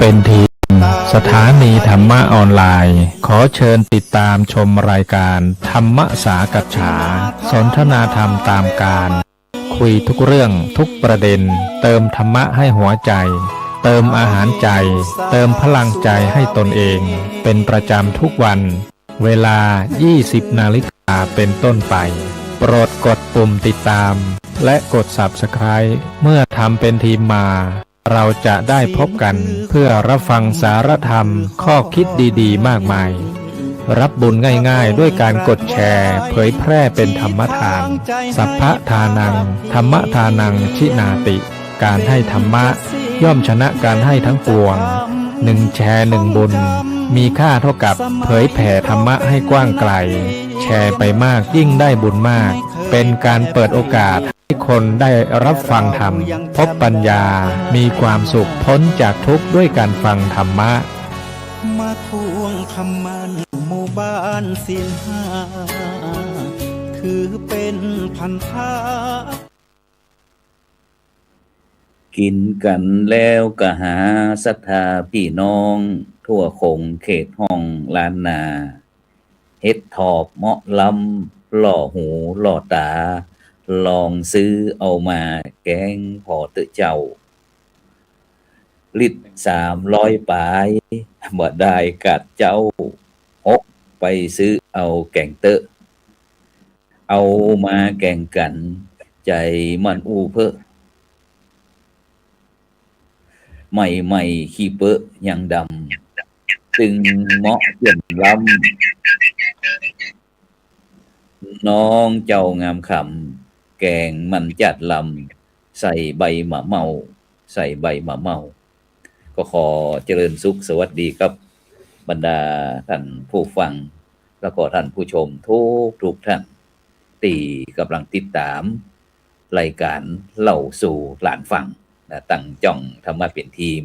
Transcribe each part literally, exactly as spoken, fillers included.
เป็นทีม สถานีธรรมะออนไลน์ ขอเชิญติดตามชมรายการธรรมสากัจฉา สนทนาธรรมตามกาล คุยทุกเรื่องทุกประเด็น เติมธรรมะให้หัวใจ เติมอาหารใจ เติมพลังใจให้ตนเอง เป็นประจำทุกวัน เวลา ยี่สิบนาฬิกาเป็นต้นไป โปรดกดปุ่มติดตาม และกด Subscribe เมื่อทำเป็นทีมมา เราจะได้พบกันเพื่อรับฟังสารธรรม ข้อคิดดีๆ มากมาย รับบุญง่ายๆ ด้วยการกดแชร์ เผยแพร่เป็นธรรมทาน สัพพะทานัง ธรรมทานัง ชินาติ การให้ธรรมะ ย่อมชนะการให้ทั้งปวง หนึ่งแชร์หนึ่งบุญ มีค่าเท่ากับเผยแผ่ธรรมะให้กว้างไกล แชร์ไปมากยิ่งได้บุญมาก เป็นการเปิดโอกาสให้คนได้รับฟังธรรม พบปัญญา มีความสุข พ้นจากทุกข์ด้วยการฟังธรรมะ มาทวงคำมั่นหมู่บ้านศีลห้า ถือเป็นพันธะ กิ๋นกั๋นแล้วก็หาศรัทธาปี้น้อง ทั่วขงเขตห้องล้านนา เฮ็ดถอบเหมาะล้ำ ล่อหูล่อต๋า ลองซื้อเอามาแก๋งผ่อเต๊อะเจ้า ลิตรสามร้อยป๋าย บ่ดายกาดเจ๊า หกไปซื้อเอาแก๋งเต๊อะ เอามาแก๋งกั๋น ใจ๋มันอู้เป๊อะ ใหม่ๆ ขี้เป๊อะยังดำ ตึงเหมาะเยี่ยมล้ำ น้องเจ้างามคำ แก๋งมันจัดลำ ใส่ใบหม่าเม่า ใส่ใบหม่าเม่า ก็ขอเจริญสุขสวัสดีครับ บรรดาท่านผู้ฟัง แล้วก็ท่านผู้ชมทุกๆ ท่าน ตี้ก่ำลังติดต๋าม รายก๋านเล่าสู่หลานฟังนะ ตั้งจ้องธรรมะเป๋นทีม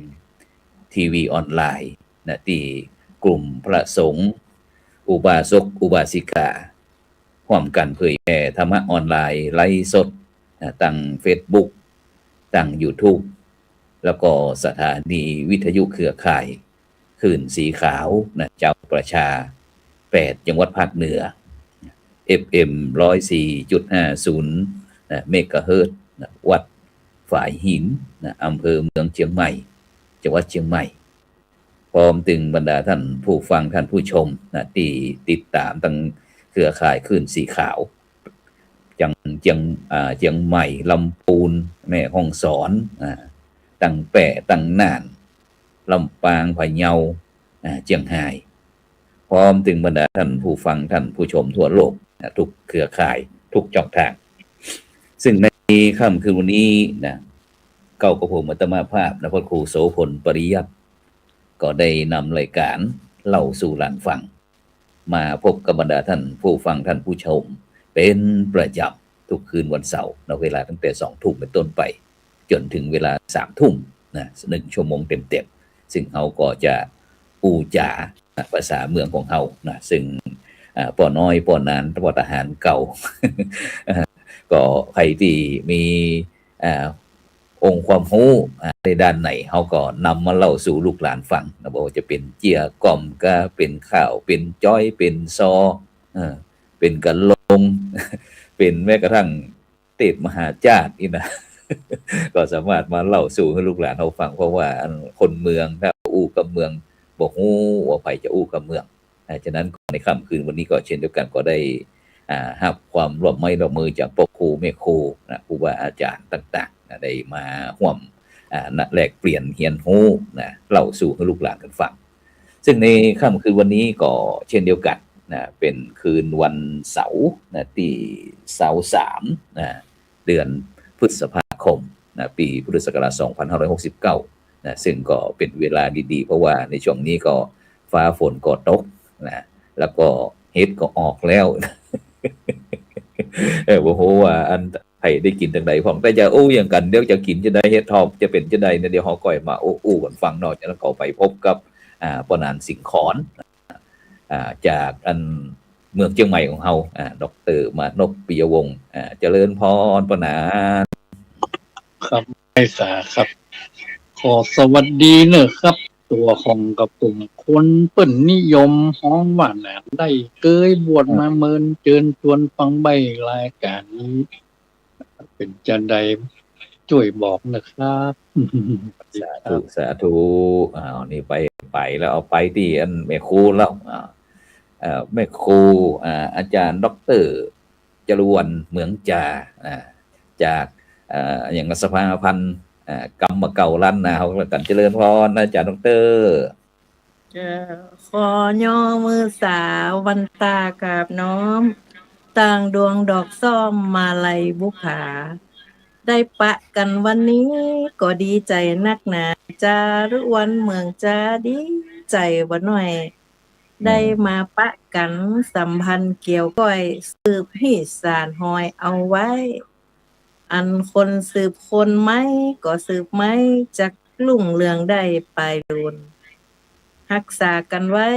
ทีวีออนไลน์นะ ตี้กลุ่มพระสงฆ์ อุบาสกอุบาสิกา ฮ่วมกั๋นเผยแผ่ธรรมะออนไลน์ ไลฟ์สดนะ ตั้งเฟซบุ๊ก ตั้งยูทูบ แล้วก็สถานีวิทยุเครือข่าย คลื่นสีขาวนะ เจ้าประชา แปดจังหวัดภาคเหนือ เอฟเอ็ม ร้อยสี่จุดห้าศูนย์ นะ เมกะเฮิรตซ์นะ วัดฝายหินนะ อำเภอเมืองเจียงใหม่ จังหวัดเจียงใหม่ พร้อมตึงบรรดาท่านผู้ฟังท่านผู้ชมนะ ตี้ติดต๋ามตางเครือข่ายคลื่นสีขาว จัง เจียง อ่า เจียงใหม่ ลำปูน แม่ฮ่องสอน อ่า ตางแป้ ตางน่าน ลำปาง พะเยา อ่า เจียงฮาย พร้อมตึงบรรดาท่านผู้ฟังท่านผู้ชมทั่วโลกนะ ทุกเครือข่าย ทุกจ้องตาง ซึ่งในค่ำคืนวันนี้นะ เก้ากับผมอาตมาภาพนะ พระครูโสภณ ปริยัติ ก็ได้นำรายก๋านเล่าสู่หลานฟัง มาพบกับบรรดาท่านผู้ฟังท่านผู้ชมเป๋นประจ๋ำทุกคืนวันเสาร์นะ เวลาตั้งแต่สองทุ่มเป๋นต้นไป จ๋นเถิงเวลาสามทุ่มนะ หนึ่งชั่วโมงเต็มๆ ซึ่งเฮาก็จะอู้จ๋านะ ภาษาเมืองของเฮานะ ซึ่ง อ่า ป้อน้อย ป้อหนาน ป้อทหารเก่า ก็ใผตี้มี อ่า องค์ความฮู้ อ่า ในด้านไหน เฮาก็นำมาเล่าสู่ลูกหลานฟังนะ บ่ว่าจะเป๋นเจี้ยก้อมกา เป๋นข้าว เป๋นจ๊อย เป๋นซอ เออ เป๋นกะลง เป๋นแม้กระทั่งเตสมหาจ้าดอี้นะ ก็สามารถมาเล่าสู่หื้อลูกหลานเฮาฟัง เพราะว่าอันคนเมืองถ้าอู้กำเมือง บ่ฮู้ว่าใผจะอู้กำเมือง อ่า ฉะนั้นในค่ำคืนวันนี้ก็เช่นเดียวกั๋น ก็ได้ อ่า ฮับความร่วมไม้ร่วมมือจากป้อครูแม่ครูนะ ครูบาอาจ๋ารย์ต่างๆ นะ ได้มาฮ่วม อ่า นะ แลกเปลี่ยนเฮียนฮู้นะ เล่าสู่หื้อลูกหลานกั๋นฟัง ซึ่งในค่ำคืนวันนี้ก็เช่นเดียวกั๋นนะ เป๋นคืนวันเสาร์นะ ตี้ซาวสามนะ เดือนพฤษภาคมนะ ปี๋พุทธศักราชสองพันห้าร้อยหกสิบเก้านะ ซึ่งก็เป๋นเวลาดีๆ เพราะว่าในช่วงนี้ก็ฟ้าฝนก็ตกนะ แล้วก็เห็ดก็ออกแล้ว เออ บ่ฮู้ว่าอันใผได้กิ๋นตางใดพ่อง แต่จะอู้อย่างกั๋น เดี๋ยวจะกิ๋นจาใด เห็ดถอบจะเป๋นจาใดเนี่ย เดี๋ยวเฮาก่อยมาอู้ อู้กั๋นฟังเนาะ จากนั้นก็ไปพบกับ อ่า ป้อหนานสิงขร อ่า จากอันเมืองเจียงใหม่ของเฮา อ่า ด็อกเตอร์มานพ ปิยวงศ์ อ่า เจริญพรป้อหนาน ครับ ไหว้สาครับ ขอสวัสดีเนอะครับ ตั๋วของกระผมคนเปิ้นนิยมฮ้องว่าหนานได้ เกยบวชมาเมิน เจิญจวนฟังใบ้รายก๋านนี้ เป๋นจาใดจ้วยบอกนะครับ สาธุ สาธุ อ้าว นี่ไป ไปแล้ว เอาไปตี้อันแม่ครูแล้ว อ้าว เอ่อ แม่ครู อ่า อาจ๋ารย์ด็อกเตอร์ จารุวรรณ เหมืองจา อ่า จาก เอ่อ อย่างสภาพันธ์ อ่า กรรมะเก่าล้านนา เฮาก็แล้วกั๋น เจริญพร อาจ๋ารย์ด็อกเตอร์ เจ้า ขอย่อมือสาวันตากราบน้อม ต่างดวงดอกส้มมาลัยบุปผา ได้ปะกั๋นวันนี้ก็ดีใจ๋นักหนา จารุวรรณ เหมืองจา ดีใจ๋บ่น้อย อืม ได้มาปะกั๋นสัมพันธ์เกี่ยวก้อย สืบฮีตสานฮอยเอาไว้ อันคนสืบคนไม้ก็สืบไม้ จักรุ่งเรืองได้ปายลูน ฮักษากั๋นไว้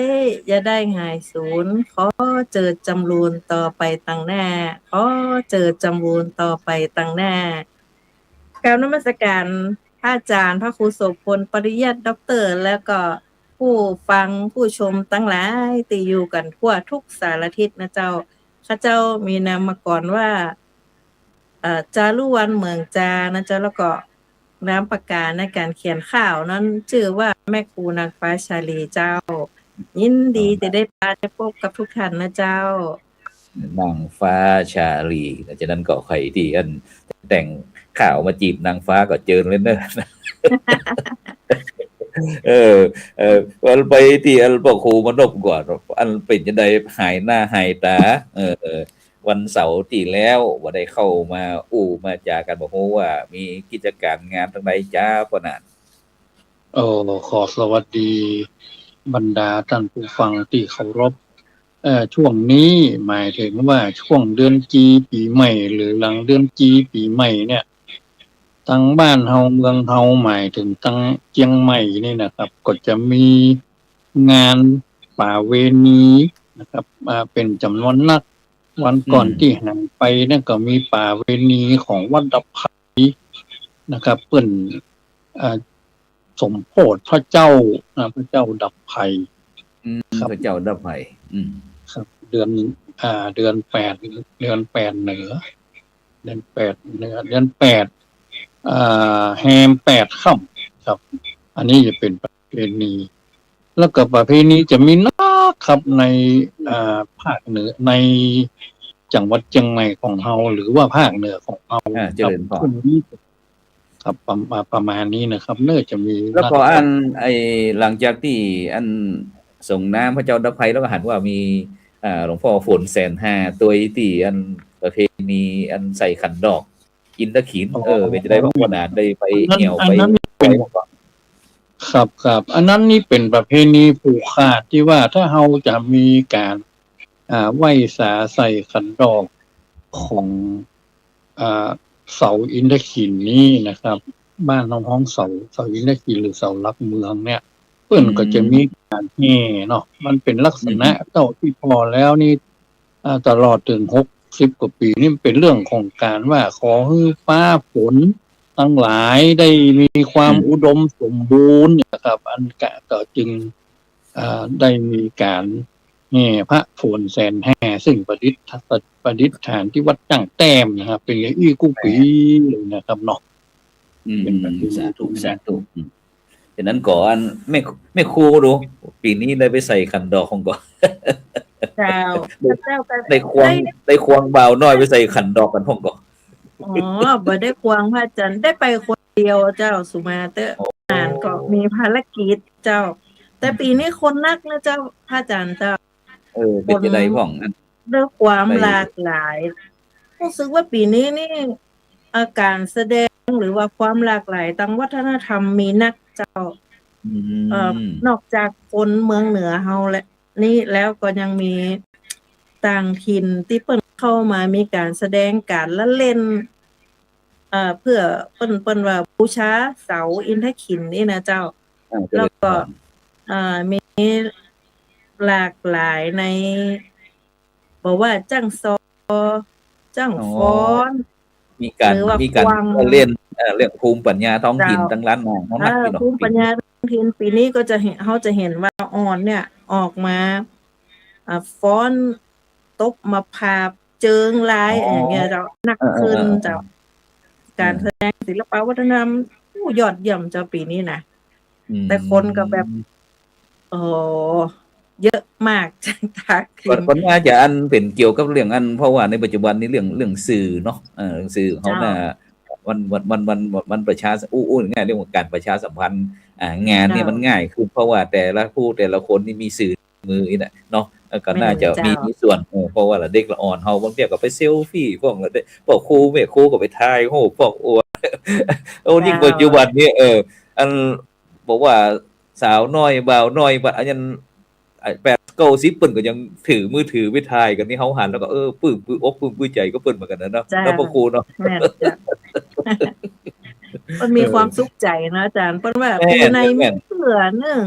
อย่าได้หายสูญ ขอเจิดจำรูนต่อไปตังแน่ ขอเจิดจำรูนต่อไปตังแน่ กราบนมัสก๋านพระอาจ๋ารย์ พระครูโสภณ ปริยัติด็อกเตอร์ แล้วก็ผู้ฟังผู้ชมตังหลายตี้อยู่กั๋นทั่วทุกสารทิศนะเจ้า ข้าเจ้ามีนามกรว่า เอ่อ จารุวรรณ เหมืองจานะเจ้า แล้วก็นามปากกาในก๋านเขียนข่าวนั้นจื้อว่าแม่ครูนางฟ้าชาลีเจ้า ยินดี อ๋อ จะได้ปะได้ปบกับทุกท่านนะเจ้า นางฟ้าชาลี ฉะนั้นก็ใผตี้อันแต่งข่าวมาจีบนางฟ้าก็เจิญเลยเนอะ เออ เออ อันไปตี้อันป้อครูมานพก่อน อันเป๋นจาใด หายหน้าหายต๋า เออ วันเสาร์ตี้แล้วบ่ได้เข้ามาอู้มาจ๋ากั๋น บ่ฮู้ว่ามีกิจก๋านงานตังใดจ๊าป้อหนาน โอ้ ขอสวัสดีบรรดาต้านผู้ฟังตี้เคารพ เอ่อ ช่วงนี้หมายเถิงว่าช่วงเดือนจีปี๋ใหม่ หรือหลังเดือนจีปี๋ใหม่เนี่ย ตังบ้านเฮาเมืองเฮา หมายเถิงตังเจียงใหม่นี่นะครับ ก็จะมีงานประเพณีนะครับ อ่า เป๋นจ๋ำนวนนัก วันก่อน อืม ตี้หายไปนั่นก็มีประเพณีของวัดดับไพรนะครับ เปิ้น อ่า สมโภชพระเจ้านะ พระเจ้าดับไพร อืม ครับ พระเจ้าดับไพร อืม ครับ เดือน อ่า เดือนแปด เดือนแปดเหนือ เดือนแปดเหนือ เดือนแปด อ่า แฮมแปดค่ำครับ อันนี้จะเป๋นประเพณี แล้วก็ประเพณีจะมีนักครับ ใน อ่า ภาคเหนือ ในจังหวัดเจียงใหม่ของเฮา หรือว่าภาคเหนือของเฮา อ่า ครับ เจริญพร ช่วงนี้ ครับ ประมาณ ประมาณนี้นะครับ เน่าจะมี แล้วก็ นัก อัน ไอ้ หลังจากตี้อันสงน้ำพระเจ้าดับไพรแล้วก็หันว่ามี อ่า หลวงพ่อฝนแสนห้าตวยตี้อันประเพณีอันใส่ขันดอกอินทขิล อ๋อ เออ เป๋นจาใดพ่อง ป้อหนานได้ไป อันนั้น เหี่ยว อันนั้น ไป นี่เป๋น ไป ครับ ครับ อันนั้นนี่เป๋นประเพณีผูกขาดตี้ว่าถ้าเฮาจะมีก๋าน อ่า ไหว้สาใส่ขันดอกของ อ่า เสาอินทขิลนี้นะครับ บ้านเฮาฮ้องเสา เสาอินทขิลหรือเสาหลักเมืองเนี่ย เปิ้นก็จะมีก๋านแห่เนาะ มันเป๋นลักษณะ อืม เต้าตี้ผ่อแล้วนี่ อ่า ตลอดเถิงหกสิบกว่าปี๋นี่เป๋นเรื่องของก๋านว่าขอหื้อฟ้าฝนตังหลายได้มีความ อืม อุดมสมบูรณ์นะครับ อันกะก็จึง อ่า ได้มีก๋านแห่พระฝนแสนห้า ซึ่งประดิษฐ ประดิษฐานตี้วัดจ้างแต้มนะครับ เป๋นอย่างอี้กู้ปี๋เลยนะครับเนาะ อืม เป๋นแบบนี้ สาธุ สาธุ อืม ฉะนั้นก็อันแม่ แม่ครูดู ปี๋นี้ได้ไปใส่ขันดอกพ่องก่อ เจ้า ได้ เจ้าก็ ได้ควง ได้ ได้ควงบ่าวน้อยไปใส่ขันดอกกั๋นพ่องก่อ อ๋อ บ่ได้ควงพระอาจ๋ารย์ ได้ไปคนเดียวเจ้า สุมาเต๊อะ อ๋อ อ่านก็มีภารกิจเจ้า แต่ปี๋นี้คนนักนะเจ้า พระอาจ๋ารย์เจ้า เออ เป๋นจาใดพ่อง คนด้วยความหลากหลาย รู้สึกว่าปี๋นี้นี่ เอ่อ ก๋านแสดงหรือว่าความหลากหลายตางวัฒนธรรมมีนักเจ้า อืม เอ่อ นอกจากคนเมืองเหนือเฮาและ นี่แล้วก็ยังมีต่างถิ่นตี้เปิ้นเข้ามามีก๋านแสดงก๋านละเล่น เอ่อ เปื้อเปิ้น เปิ้นว่าบูชาเสาอินทขิลนี่นะเจ้า อ่า แล้วก็ เจริญพร เอ่อ มีหลากหลายใน บ่ว่าจ้างซอ จ้าง อ๋อ ฟ้อน มีก๋าน หรือว่า มีก๋าน ควาง เล่น เอ่อ เรื่องภูมิปัญญาท้องถิ่น เจ้า ตางล้านนาเฮานัก เออ ตี้เนาะ ภูมิปัญญา ถิ่นปี๋นี้ก็จะเห็น เฮาจะเห็นว่าอ่อนเนี่ยออกมา อ่า ฟ้อนตบมะพร้าวเจิงลาย อ๋อ อย่างเงี้ยเจ้า นัก เออ เออ ขึ้น เออ เออ เจ้า เออ ก๋านแสดงศิลปะวัฒนธรรม อู้ ยอดเยี่ยมเจ้าปี๋นี้นะ อืม แต่คนก็แบบ โอ้โห เยอะมาก จากถิ่น ก็ ก็น่าจะอันเป๋นเกี่ยวกับเรื่องอัน เพราะว่าในปัจจุบันนี้เรื่อง เรื่องสื่อเนาะ เออ เรื่องสื่อเขา เจ้า น่ะ มัน มัน มัน มัน มันประชา อู้ อู้ง่ายๆ เรียกว่าก๋านประชาสัมพันธ์ อ่า งานเนี่ย เจ้า มันง่ายขึ้น เพราะว่าแต่ละผู้แต่ละคนนี่มีสื่อมือนี่แหละเนาะ แล้วก็ แม่น น่าจะมี เจ้า มีส่วน เออ เพราะว่าละเด็กละอ่อนเฮาบางเตื้อก็ไปเซลฟี่ พวกละเด็ก พ่อครูแม่ครูก็ไปถ่ายรูปพวก โอ้ โอ้ ยิ่ง เจ้า ปัจจุบันนี้ เออ อัน บอกว่าสาวน้อยบ่าวน้อย บัดอันนั้น ไอ้แปดเก้าสิบเปิ้นก็ยังถือมือถือไปถ่ายกั๋นนี่ เฮาหันแล้วก็ เออ ปลื้ม ปลื้มอกปลื้มปลื้มใจ๋กับเปิ้นเหมือนกั๋นนะเนาะ เจ้า เนาะพ่อครูเนาะ แม่นเจ้า มันมี เออ ความสุขใจ๋นะอาจ๋ารย์ เปิ้นว่า แม่น ปี๋ไหน แม่น มีเตื้อนึ่ง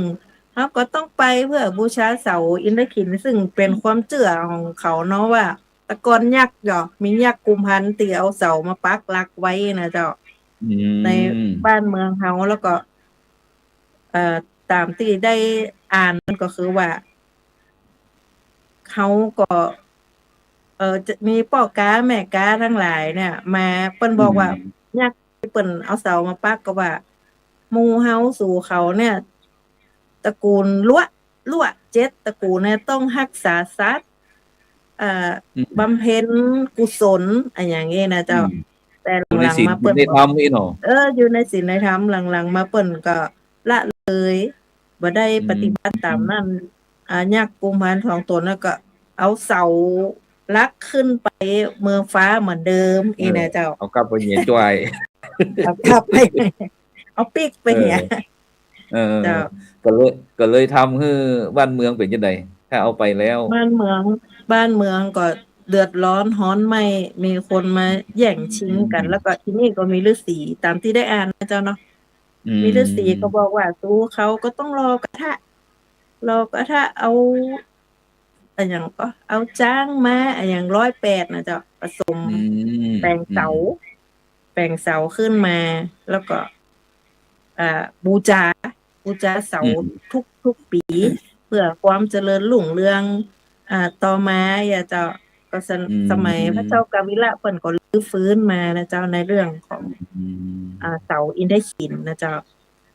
เฮาก็ต้องไปเปื้อบูชาเสาอินทขิล ซึ่งเป๋นความเจื้อของเขาเนาะว่า แต่ก่อนยักษ์เนาะ มียักษ์กุมภัณฑ์ตี้เอาเสามาปักหลักไว้นะเจ้า อืม ในบ้านเมืองเฮา แล้วก็ เอ่อ ต๋ามตี้ได้อ่านมันก็คือว่า เขาก็ เอ่อ จะมีป้อก๊าแม่ก๊าตังหลายเนี่ยมา เปิ้นบอกว่า อืม ยักษ์ตี้เปิ้นเอาเสามาปักก็ว่า หมู่เฮาสู่เขาเนี่ย ตระกูลลัวะ ลัวะเจ็ดตระกูลเนี่ยต้องฮักษาสัตว์ เอ่อ อืม บำเพ็ญกุศล อะหยังเงี้ยนะเจ้า อืม แต่หลังๆ อยู่ในศีล มาเปิ้น อยู่ในธรรมนี่เนาะ เออ อยู่ในศีลในธรรม หลังๆ มาเปิ้นก็ละเลย บ่ได้ อืม ปฏิบัติต๋ามนั้น อ่า ยักษ์กุมภัณฑ์สองต๋นแล้วก็เอาเสาหลักขึ้นไปเมืองฟ้าเหมือนเดิม เออ อี้นะเจ้า เอากลับไปเหียจ้วย เอากลับไป เอาปิ๊กไปเหีย เออ เออ เจ้า ก็เลย ก็เลยทำหื้อบ้านเมืองเป๋นจังใด ถ้าเอาไปแล้ว บ้านเมือง บ้านเมืองก็เดือดร้อนฮ้อนไหม้ มีคนมาแย่งชิงกั๋น อืม แล้วก็ทีนี้ก็มีฤๅษี ต๋ามตี้ได้อ่านนะเจ้าเนาะ อืม มีฤๅษีก็บอกว่า ตูเขาก็ต้องหล่อกระทะ หล่อกระทะ เอา อะหยังก็ เอาจ๊างมา อะหยัง ร้อยแปดนะเจ้า ผสม อืม แป๋งเสา อืม แป๋งเสาขึ้นมา แล้วก็ อ่า บูชา บูชาเสา อืม ทุกๆ ปี๋ เปื้อความเจริญรุ่งเรือง อ่า ต่อมาอะเจ้า ก็สะ อืม สมัยพระเจ้ากาวิละเปิ้นก็รื้อฟื้นมานะเจ้า ในเรื่องของ อืม อ่า เสาอินทขิลนะเจ้า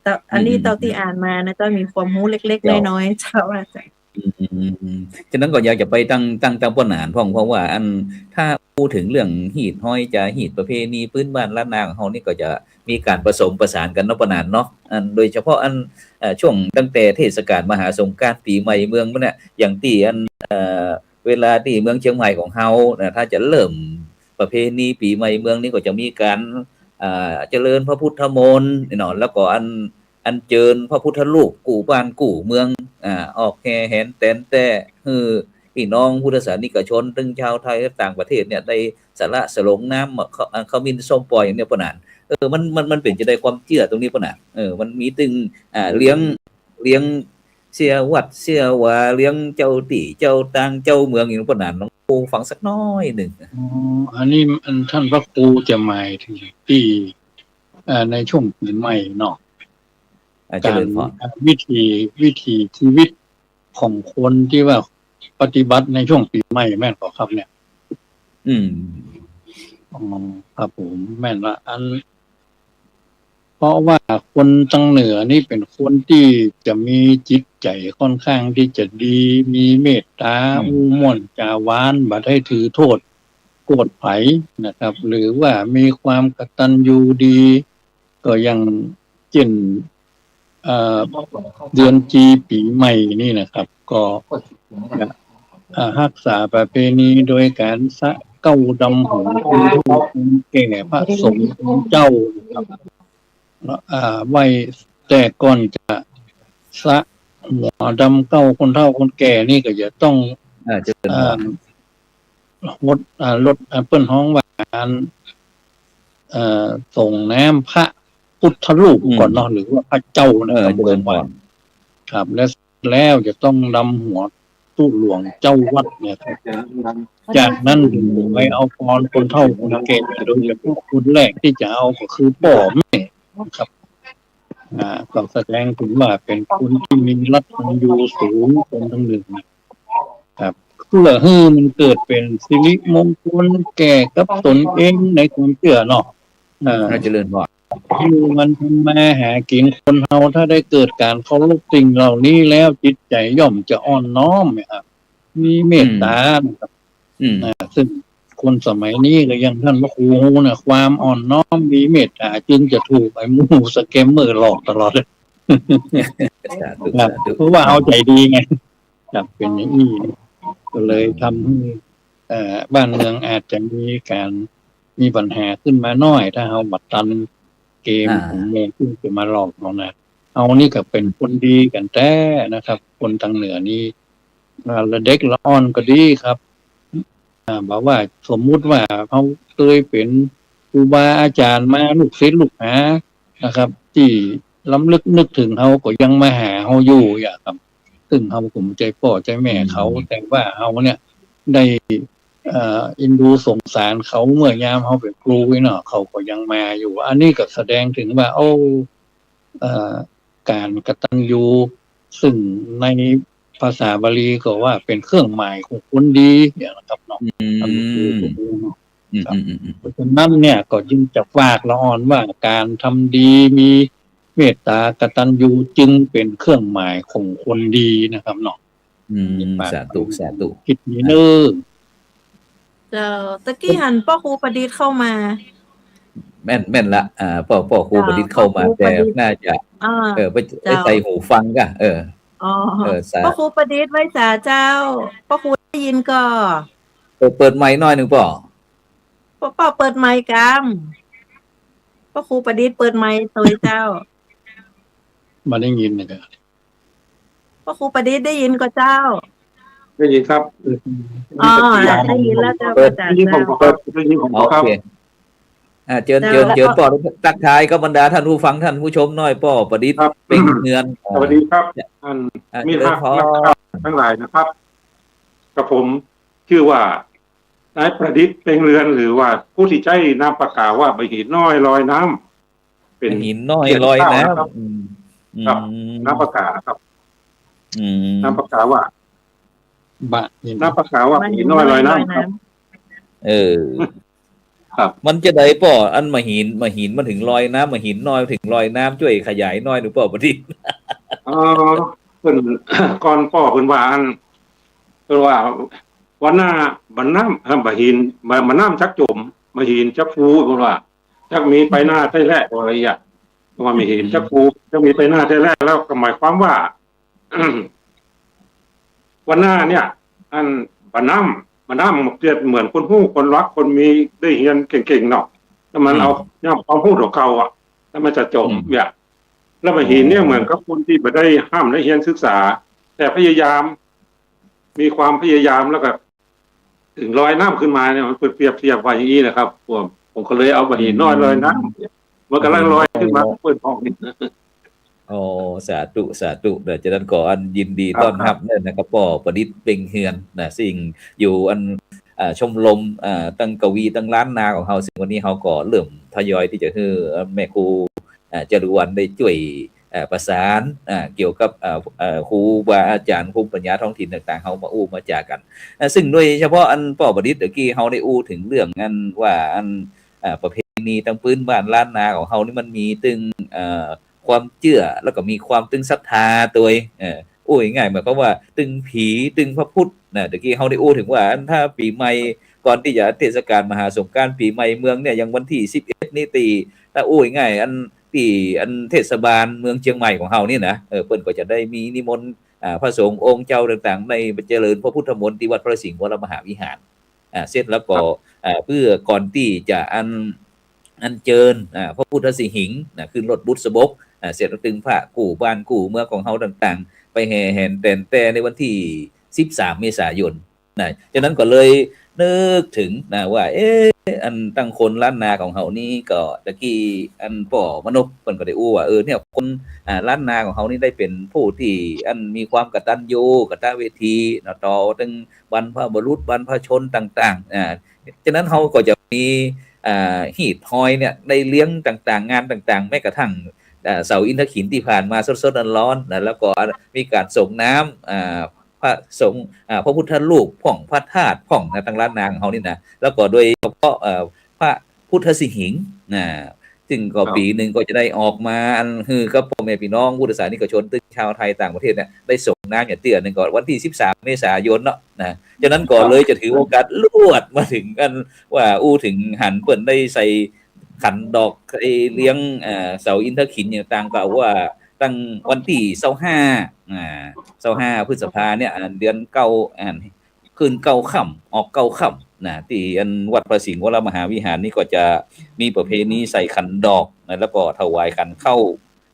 แต่อันนี้ อืม เต้าตี้อ่านมานะเจ้า มีความฮู้เล็กๆ เจ้า น้อยๆ เจ้า ว่าจะ อืม อืม อืม อืม ฉะนั้นก็อยากจะไปตัง ตัง ตังป้อหนานพ่อง เพราะว่าอัน ถ้าอู้เถิงเรื่องฮีตฮอยจ๋า ฮีตประเพณีพื้นบ้านล้านนาของเฮานี่ก็จะมีก๋านผสมผสานกั๋นเนาะป้อหนานเนาะ อัน โดยเฉพาะอัน เอ่อ ช่วงตั้งแต่เทศกาลมหาสงกรานต์ ปี๋ใหม่เมืองมันเนี่ย อย่างตี้อัน เอ่อ เวลาตี้เมืองเจียงใหม่ของเฮานะ ถ้าจะเริ่มประเพณีปี๋ใหม่เมืองนี่ก็จะมีก๋าน อ่า เจริญพระพุทธมนต์นี่เนาะ แล้วก็อัน อัญเจิญพระพุทธรูปกู้บ้านกู้เมือง อ่า ออกแห่แหนแตนแต้ หื้อปี้น้องพุทธศาสนิกชน ตึงจาวไทยและต่างประเทศเนี่ย ได้สละสลงน้ำ อ่า ขะ อ่า ขมิ้นส้มป่อยอย่างเนี่ยป้อหนาน เออ มัน มัน มันเป๋นจังใดความเจื้อตรงนี้ป้อหนาน เออ มันมีตึง อ่า เลี้ยง เลี้ยงเสี้ยวัดเสี้ยวา เลี้ยงเจ้าตี้เจ้าตางเจ้าเมืองอย่างป้อหนาน ลองอู้ฟังสักน้อยนึ่ง อ๋อ อันนี้อันต้านพระครูจะหมายเถิงตี้ เอ่อ ในช่วงปี๋ใหม่เนาะ อ่า ก๋าน เจริญพร อ่า วิถี วิถีชีวิตของคนตี้ว่าปฏิบัติในช่วงปี๋ใหม่แม่นก่อครับเนี่ย อืม อ๋อ ครับผม แม่นละ อัน เพราะว่าคนตางเหนือนี่เป๋นคนตี้จะมีจิตใจ๋ค่อนข้างตี้จะดี มีเมตต๋า อืม อู้ม่วนจ๋าหวาน บ่ได้ถือโต้ษโกรธใผนะครับ หรือว่ามีความกตัญญูดี ก็อย่างเจ้น เอ่อ เดือนจีปี๋ใหม่นี่นะครับ ก็จะ เอ่อ ฮักษาประเพณีโดยก๋านสระเก๊าดำหัวคนเฒ่าคนแก่พระสงฆ์องค์เจ้านะครับ เอ่อ ไหว้ แต่ก่อนจะสระหัวดำเก๊าคนเฒ่าคนแก่นี่ก็จะต้อง อ่า เจริญพร เอ่อ ฮด เอ่อ ฮด เอ่อ เปิ้นฮ้องว่าก๋าน เอ่อ ส่งน้ำพระพุทธรูปก่อนเนาะ อืม หรือว่าพระเจ้านะ เออ ครับ เจริญพร ครับ และ แล้วจะต้องดำหัวตุ๊หลวงเจ้าวัดเนี่ยครับ จากนั้นถึงไปเอาพรคนเฒ่าคนแก่ โดยเฉพาะคนแรกที่จะเอาก็คือป้อแม่ครับ อ่า ก็แสดงเถิงว่าเป๋นคนตี้มีรัตตัญญูสูง คนตังเหนือนะครับ เปื้อหื้อมันเกิดเป๋นสิริมงคลแก่กับตนเองในความเจื้อเนาะ อ่า เจริญพร อยู่มันทำมาหากิ๋น คนเฮาถ้าได้เกิดก๋านเคารพสิ่งเหล่านี้แล้ว จิตใจ๋ย่อมจะอ่อนน้อมนะครับ มีเมตต๋านะครับ อืม อ่า ซึ่งคนสมัยนี้ก็อย่างต้านพระครูฮู้นะ ความอ่อนน้อมมีเมตต๋าจึงจะถูกไอ้หมู่สแกมเมอร์หลอกตลอด สาธุ ครับ สาธุ เพราะว่าเฮาใจ๋ดีไง ครับ เป๋นอย่างอี้ ก็เลย อืม ทำหื้อ เอ่อ บ้านเมืองอาจจะมีก๋าน มีปัญหาขึ้นมาหน้อย ถ้าเฮาบ่ตันเกม อ่า ของแม่ตี้จะมาหลอกเฮานะ เฮานี่ก็เป๋นคนดีกั๋นแต๊นะครับ คนตังเหนือนี่ อ่า ละเด็กละอ่อนก็ดีครับ อ่า บ่ว่าสมมุติว่าเฮาเกยเป๋นครูบาอาจ๋ารย์มา ลูกศิษย์ลูกหานะครับ ตี้รำลึกนึกเถิงเฮาก็ยังมาหาเฮาอยู่อย่างครับ ซึ่งเฮาก็บ่ใจ้ป้อใจ้แม่เขา อืม แต่ว่าเฮาเนี่ยได้ เอ่อ เอ็นดูสงสารเขาเมื่อยามเฮาเป๋นครูเนาะ เขาก็ยังมาอยู่ อันนี้ก็แสดงเถิงว่า โอ้ เอ่อ ก๋านกตัญญู ซึ่งในภาษาบาลีก็ว่าเป๋นเครื่องหมายของคนดีอย่างนะครับเนาะ อืม อันนี้คือ อืม ครับ อืม อืม อืม เพราะฉะนั้นเนี่ยก็จึงจะฝากละอ่อนว่าก๋านทำดี มีเมตต๋ากตัญญูจึงเป๋นเครื่องหมายของคนดีนะครับเนาะ อืม สาธุ สาธุ กิ๋ตนี้เน่อ เจ้า ตะกี้หันป้อครูประดิษฐ์เข้ามา แม่น แม่นละ อ่า ป้อ ป้อครูประดิษฐ์เข้ามา เจ้า แต่น่าจะ ป้อครูประดิษฐ์ อ่า เออ ไป เจ้า ไปใส่หูฟังก่ะ เออ อ๋อ เออ สา ป้อครูประดิษฐ์ไหว้สาเจ้า ป้อครูได้ยินก่อ เปิด เปิดไมค์หน้อยนึ่งป้อ ป้อ ป้อเปิดไมค์กำ ป้อครูประดิษฐ์เปิดไมค์ตวยเจ้า บ่ได้ยินนะครับ ป้อครูประดิษฐ์ได้ยินก่อเจ้า ได้ยินครับ อ๋อ ได้ยินแล้วเจ้า เปิด อาจ๋ารย์ ได้ยินของผมครับ ได้ยินของผมครับ โอเค อ่า เจิญ เจ้า เจิญ เจิญป้อ ทักทายกับบรรดาท่านผู้ฟังท่านผู้ชมหน้อย ป้อประดิษฐ์ ครับ เป่งเฮือน สวัสดีครับ อ่า ท่าน อ่า มิตรรัก เจริญพร นักข่าวทั้งหลายนะครับ กับผมชื่อว่า นายประดิษฐ์ เป่งเฮือน หรือว่าผู้ตี้ใจ๊นามปากกาว่าบ่าหินน้อยลอยน้ำ เป๋น บ่าหินน้อยลอยน้ำ เขียนข่าวนะครับ อืม ครับ อืม นามปากกาครับ อืม นามปากกาว่า บ่าหิน นามปากกาว่า บ่าหินน้อยลอยน้ำครับ เออ ครับ มันจาใดป้อ อันบ่าหิน บ่าหินมันเถิงลอยน้ำ บ่าหินน้อยเถิงลอยน้ำ จ้วยขยายหน้อยนึ่งป้อประดิษฐ์ อ๋อ เปิ้น ก่อนป้อเปิ้นว่าอัน เปิ้นว่า วันหน้าบ่าน้ำ อ่า บ่าหิน บ่า บ่าน้ำจักจ๋ม บ่าหินจักฟู เปิ้นว่า จักมีไปหน้าแต๊แล ว่าอะหยัง ว่าบ่าหินจักฟู จักมีไปหน้าแต๊แล แล้วก็หมายความว่า วันหน้าเนี่ย อัน บ่าน้ำ บ่าน้ำเปรียบเหมือนคนฮู้ คนฮัก คนมี ได้เฮียนเก่งๆ เนาะ แล้วมัน อืม เอา ย่ำความฮู้ของเขาอะ แล้วมันจะจ๋ม อืม เนี่ย แล้วบ่าหินเนี่ย อ๋อ เหมือนกับคนตี้บ่ได้ฮ่ำได้เฮียนศึกษา แต่พยายาม มีความพยายามแล้วก็เถิงลอยน้ำขึ้นมาเนี่ย มันเปิ้นเปรียบเทียบว่าอย่างอี้นะครับ ผม ผมก็เลยเอาบ่าหินน้อยลอยน้ำ มันกำลังลอยขึ้นมา เปิ้นบอกนี่ อ๋อ สาธุ สาธุ เด้อ จานั้นก็อันยินดี ครับ ต้อนฮับเน้อนะครับ ป้อประดิษฐ์ เป่งเฮือน นะ ซึ่งอยู่อัน อ่า ชมรม อ่า ตึงกวีตึงล้านนาของเฮา ซึ่งวันนี้เฮาก็เริ่มทยอยตี้จะหื้อแม่ครู อ่า จารุวรรณได้จ้วย อ่า ประสาน อ่า เกี่ยวกับ อ่า อ่า ครูบาอาจ๋ารย์ ภูมิปัญญาท้องถิ่นต่างๆ เฮามาอู้มาจ๋ากั๋น อ่า ซึ่งโดยเฉพาะอันป้อประดิษฐ์ ตะกี้เฮาได้อู้เถิงเรื่องอันว่าอัน อ่า ประเพณีตึงปื๊นบ้านล้านนาของเฮานี่มันมีตึง อ่า ความเจื้อ แล้วก็มีความตึงศรัทธาตวย เอ่อ อู้ง่ายๆ หมายความว่าตึงผี ตึงพระพุทธนะ ตะกี้เฮาได้อู้เถิงว่าอันถ้าปี๋ใหม่ ก่อนตี้จะเทศกาลมหาสงกรานต์ ปี๋ใหม่เมืองเนี่ย อย่างวันตี้สิบเอ็ดนี่ตี้ ถ้าอู้ง่ายๆ อันตี้อันเทศบาลเมืองเจียงใหม่ของเฮานี่นะ เออ เปิ้นก็จะได้มีนิมนต์ อ่า พระสงฆ์องค์เจ้าต่างๆ ได้ไปเจริญพระพุทธมนต์ตี้วัดพระสิงห์วรมหาวิหาร อ่า เสร็จแล้วก็ ครับ อ่า เปื้อก่อนตี้จะอัน อัญเจิญ อ่า พระพุทธสิหิงค์นะ ขึ้นรถบุษบก อ่า เสร็จแล้วตึงพากู้บ้านกู้เมืองของเฮาต่างๆ ไปแห่แหนแตนแต้ในวันตี้สิบสามเมษายนนะ จานั้นก็เลยนึกเถิงนะว่า เอ๊ะ อันตึงคนล้านนาของเฮานี่ก็ ตะกี้อันป้อมนพเปิ้นก็ได้อู้ว่า เออ เนี่ย คน อ่า ล้านนาของเฮานี่ได้เป๋นผู้ตี้อันมีความกตัญญูกตเวทีเนาะ ต่อตึงบรรพบุรุษบรรพชนต่างๆ อ่า จานั้นเฮาก็จะมี อ่า ฮีตฮอยเนี่ย ในเลี้ยงต่างๆ งานต่างๆ แม้กระทั่ง อ่า เสาอินทขิลตี้ผ่านมาสดๆ ร้อนๆ นะ แล้วก็มีก๋านสรงน้ำ อ่า พระสงฆ์ อ่า พระพุทธรูปพ่อง พระธาตุพ่องนะ ตางล้านนาของเฮานี่นะ แล้วก็โดยเฉพาะ เอ่อ พระพุทธสิหิงค์นะ ซึ่งก็ ครับ ปี๋นึ่งก็จะได้ออกมา อันหื้อกับป้อแม่ปี้น้องพุทธศาสนิกชน ตึงจาวไทยต่างประเทศเนี่ย ได้สรงน้ำอย่างเตื้อนึ่งก็วันตี้สิบสามเมษายนเนาะนะ ฉะนั้นก็เลยจะถือโอกาสลวดมาเถิงอันว่าอู้เถิงหันเปิ้นได้ใส่ขันดอก ใส่เลี้ยง เอ่อ เสาอินทขิลอย่างต่าง ก็ว่าตั้งวันตี้ซาวห้า อ่า ซาวห้าพฤษภาเนี่ย อ่า เดือนเก้า อ่า ขึ้นเก้าค่ำ ออกเก้าค่ำนะ ตี้อันวัดพระสิงห์วรมหาวิหารนี่ก็จะมีประเพณีใส่ขันดอกนะ แล้วก็ถวายขันข้าว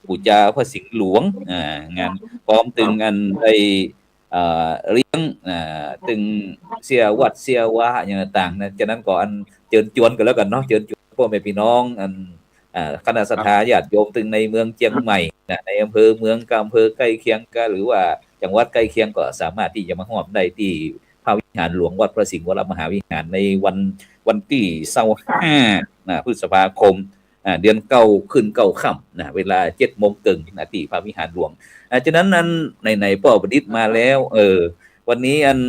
ปู๋จาพระสิงห์หลวง อ่า งาน พร้อมตึงอันได้ เอ่อ เลี้ยง อ่า ตึงเสี้ยวัดเสี้ยวาอย่างต่างๆ นะ ฉะนั้นก็อันเจิญจวนกั๋นแล้วกั๋นเนาะ เจิญจวนป้อแม่ปี้น้อง อัน อ่า คณะศรัทธาญาติโยมตึงในเมืองเจียงใหม่นะ ในอำเภอเมืองกับอำเภอใก้เคียงกั๋น หรือว่าจังหวัดใก้เคียงก็สามารถตี้จะมาฮ่วมได้ตี้พระวิหารหลวงวัดพระสิงห์วรมหาวิหารในวัน วันตี้ซาวห้านะ พฤษภาคม อ่า เดือนเก้าขึ้นเก้าค่ำนะ เวลาเจ็ดโมงเกิ่งนะ ตี้พระวิหารหลวง อ่า ฉะนั้นอันไหนๆ ป้อประดิษฐ์มาแล้ว เออ วันนี้อัน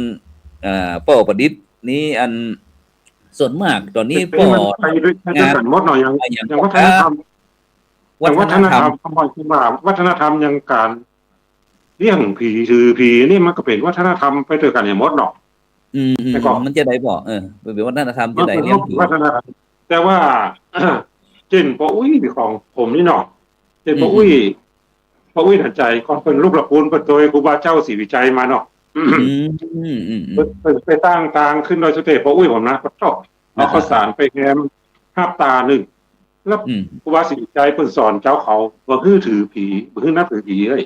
อ่า ป้อประดิษฐ์นี้อันส่วนมากต๋อนนี้ เดี๋ยวนี้มันไปด้วย ป้อ ไปด้วยกั๋นหมดเนาะ อย่าง อ่า อย่าง อย่างวัฒนธรรม วัฒนธรรม อย่างวัฒนธรรม คำว่าวัฒนธรรมอย่างก๋านเลี้ยงผี ถือผีนี่มันก็เป๋นวัฒนธรรมไปตวยกั๋นอย่างหมดเนาะ อืม อืม แต่ก็ มันจะใดป้อ เออ เป๋นวัฒนธรรมจะใด มันก็ เลี้ยงผี วัฒนธรรม แต่ว่า เจ้นป้ออุ๊ยของผมนี่เนาะ เจ้นป้ออุ๊ย อืม ป้ออุ๊ยหนานใจ๋ ก่อนเปิ้นลุกละปูนเปิ้นตวยครูบาเจ้าศรีวิชัยมาเนาะ อืม อืม อืม อืม เปิ้น เปิ้นไปตั้งตางขึ้นดอยสุเทพ ป้ออุ๊ยผมนะ ก็ต้องเอา อ่า ข้าวสารไปแฮมฮับตานึ่ง แล้ว อืม ครูบาศรีวิชัยเปิ้นสอนเจ้าเขา บ่หื้อถือผี บ่หื้อนับถือผีเอ้ย